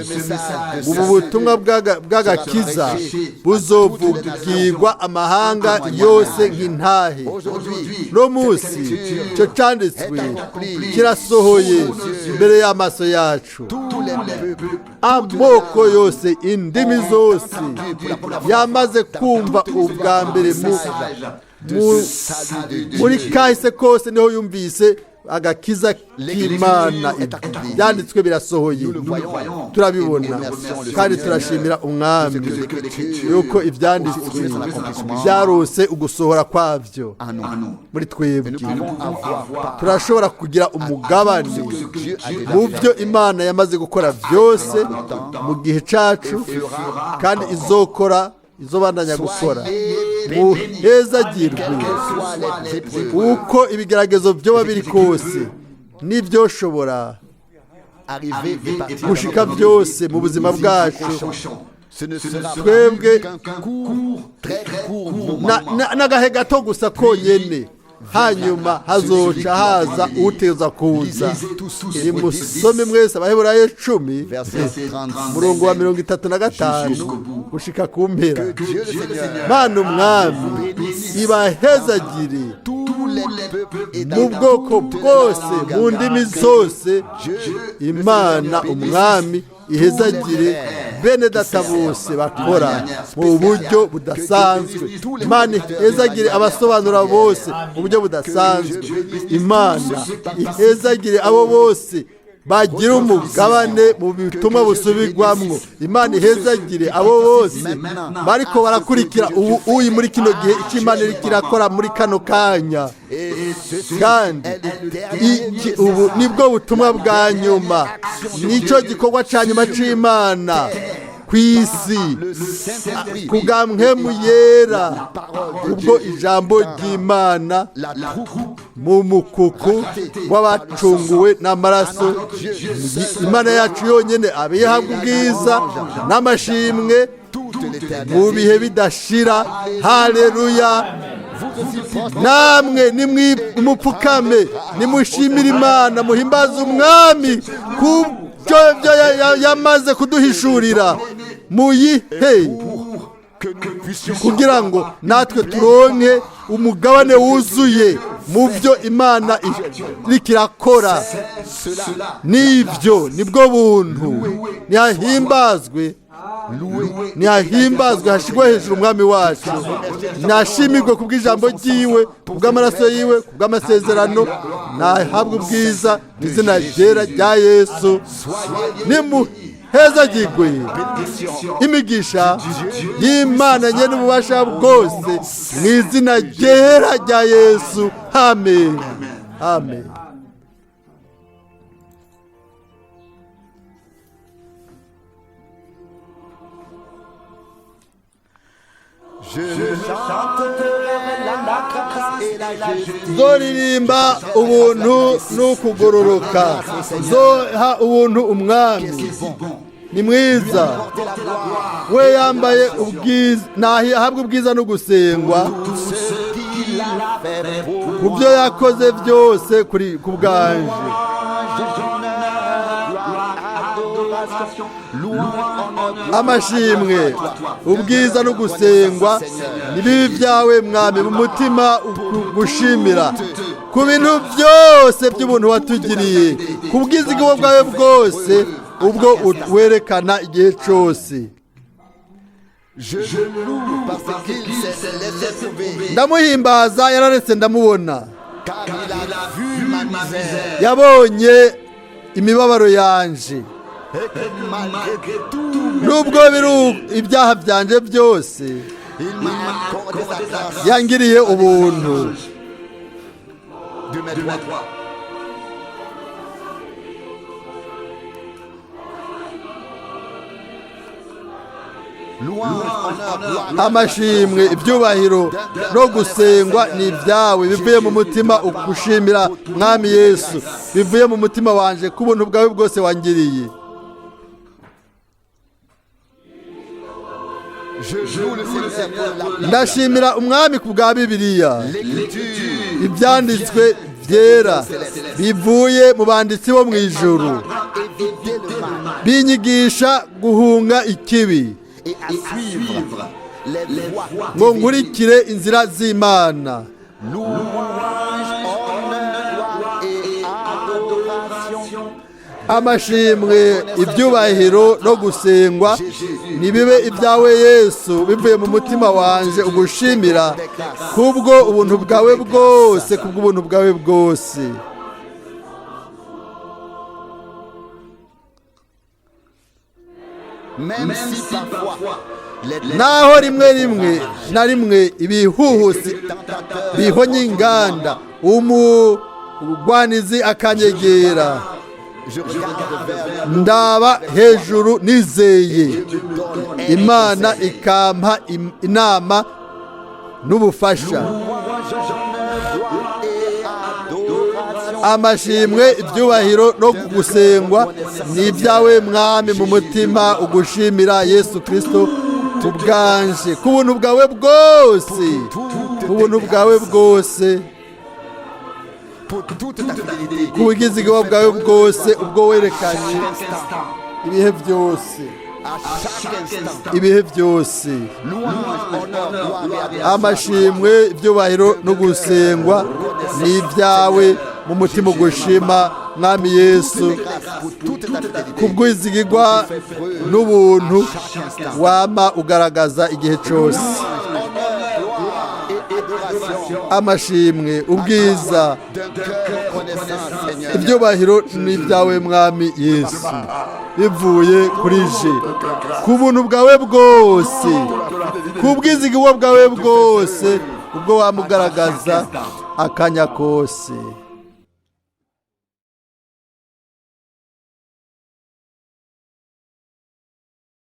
Ubu butumwa bw'agakiza buzovugirwa amahanga yose nk'intahe. No munsi icyo cyanditswe kirasohoye imbere y'amaso yacu. Amoko yose, indimi zose yamaze kumva ubwa mbere muri kahise kose niho yumvise agakiza k'Imana. Byanditswe birasohoye, turabibona, kandi turashimira Umwami yuko ibyanditswe byarose ugusohora kwabyo muri twebwe. Turashobora kugira umugabane mu byo Imana yamaze gukora byose mu gihe cyacu, kandi izokora, izobandanya gukora. Muhezagirwe. Uko ibigeragezo byoba biri kose, n'ibyoshobora gushika byose mu buzima bwacu, twebwe n'agahe gato gusa konyene, hanyuma hazoca haza uteza kuza. Nimusome mwese Abaheburayo 10 murongo wa 35 gushika ku mpera. Mana Umwami ibahezagire mu bwoko bwose, mu ndimi zose. Imana Umwami ihezagire bene data bose bakora mu buryo budasanzwe. Imana ihezagire abasobanura bose mu buryo budasanzwe. Imana ihezagire abo bose bagira umugabane mu butumwa busubirwamwo. Imana ihezagire abo bose bariko barakurikira ubu uyi muri kino gihe icyo Imana iriko irakora muri kano kanya. Kandi iki ubu nibwo butumwa bwa nyuma, nicyo gikorwa cya nyuma c'Imana ku isi kubwa Mpwemu Yera, kubwo ijambo ry'Imana mu mukuku w'abacunguwe n'amaraso. Imana yacu yonyine abihabwa ubwiza n'amashimwe mu bihe bidashira. Haleluya! Namwe nimupfukame, nimushimire Imana, muhimbaze Umwami ku byo yamaze kuduhishurira, muyihe kugira ngo natwe turonke umugabane wuzuye mu byo Imana iriko irakora. Nibyo nibwo buntu. Ntihahimbazwe, ntihahimbazwe, hashyirwe hejuru Umwami wacu. Nashimirwe ku bw'ijambo ryiwe, ku bw'amaraso yiwe, ku bw'amasezerano. Nahabwe ubwiza mu izina ryera rya Yesu. Nimuhezagirwe imigisha y'Imana nyene ububasha bwose mu izina ryera rya Yesu. Amen, amen. Zoririmba ubuntu n'ukugororoka, zoha ubuntu Umwami. Ni mwiza we, yambaye ubwiza, ahabwa ubwiza no gusengwa ku byo yakoze byose ku bwanje. Amashimwe, ubwiza no gusengwa ni bibi byawe Mwami, mu mutima gushimira ku bintu byose by'ubuntu watugiriye, ku bwizigabo bwawe bwose ubwo werekana igihe cyose. Ndamuhimbaza yararetse ndamubona, yabonye imibabaro yanje, nubwo biri ibyaha byanje byose. Il m'a accordé sa grâce Yangiriye ubuntu. De mes droits. Louange, honneur, gloire. Amashimwe, ibyubahiro no gusengwa ni ibyawe, bivuye mu mutima ugushimira, Mwami Yesu, bivuye mu mutima wanje ku buntu bwawe bwose wangiriye. Je loue le Seigneur pour la Ndashimira Umwami ku bwa Bibiliya, l'écriture. Ibyanditswe Byera bivuye mu banditsi bo mu ijuru, Éviter le mal binyigisha guhunga ikibi et à suivre les voies ngo divines. nkurikire inzira z'Imana. Louange, honneur, gloire et adoration. Amashimwe, ibyubahiro no gusengwa nibibe ibyawe Yesu, bivuye mu mutima wanje ugushimira kubwo ubuntu bwawe bwose, kubw'ubuntu bwawe bwose. Même si parfois les Naho rimwe rimwe na rimwe ibihuhusi tentateurs bihonye inganda, umugwanizi akanyegera, je regarde vers ndaba hejuru nizeye, Dieu me donne un Imana conseil. ikampa inama n'ubufasha. Louange, honneur, gloire et adoration. Amashimwe, ibyubahiro no gusengwa ni ibyawe, Mwami, mu mutima ugushimira Yesu Kirisito tubwanje ku buntu bwawe bwose, ku buntu bwawe bwose, Pour toute ta fidélité. Ku bwizigwa bwawe bwose ubwo werekanye ibihe byose. À chaque instant. Ibihe byose. Louange, honneur, gloire et adoration. Amashimwe, ibyubahiro no gusengwa ni ibyawe, mu mutima ugushima, Mwami Yesu, Grâce pour toute ta fidélité. Kubwizigirwa n'ubuntu wama ugaragaza igihe cyose. Honneur, gloire et adoration. Amashimwe, ubwiza, D'un cœur reconnaissant, Seigneur. ibyubahiro ni ibyawe, Mwami Yesu, bivuye kuri je ku buntu bwawe bwose, ku bwizigirwa bwawe bwose ubwo wamugaragaza akanya kose.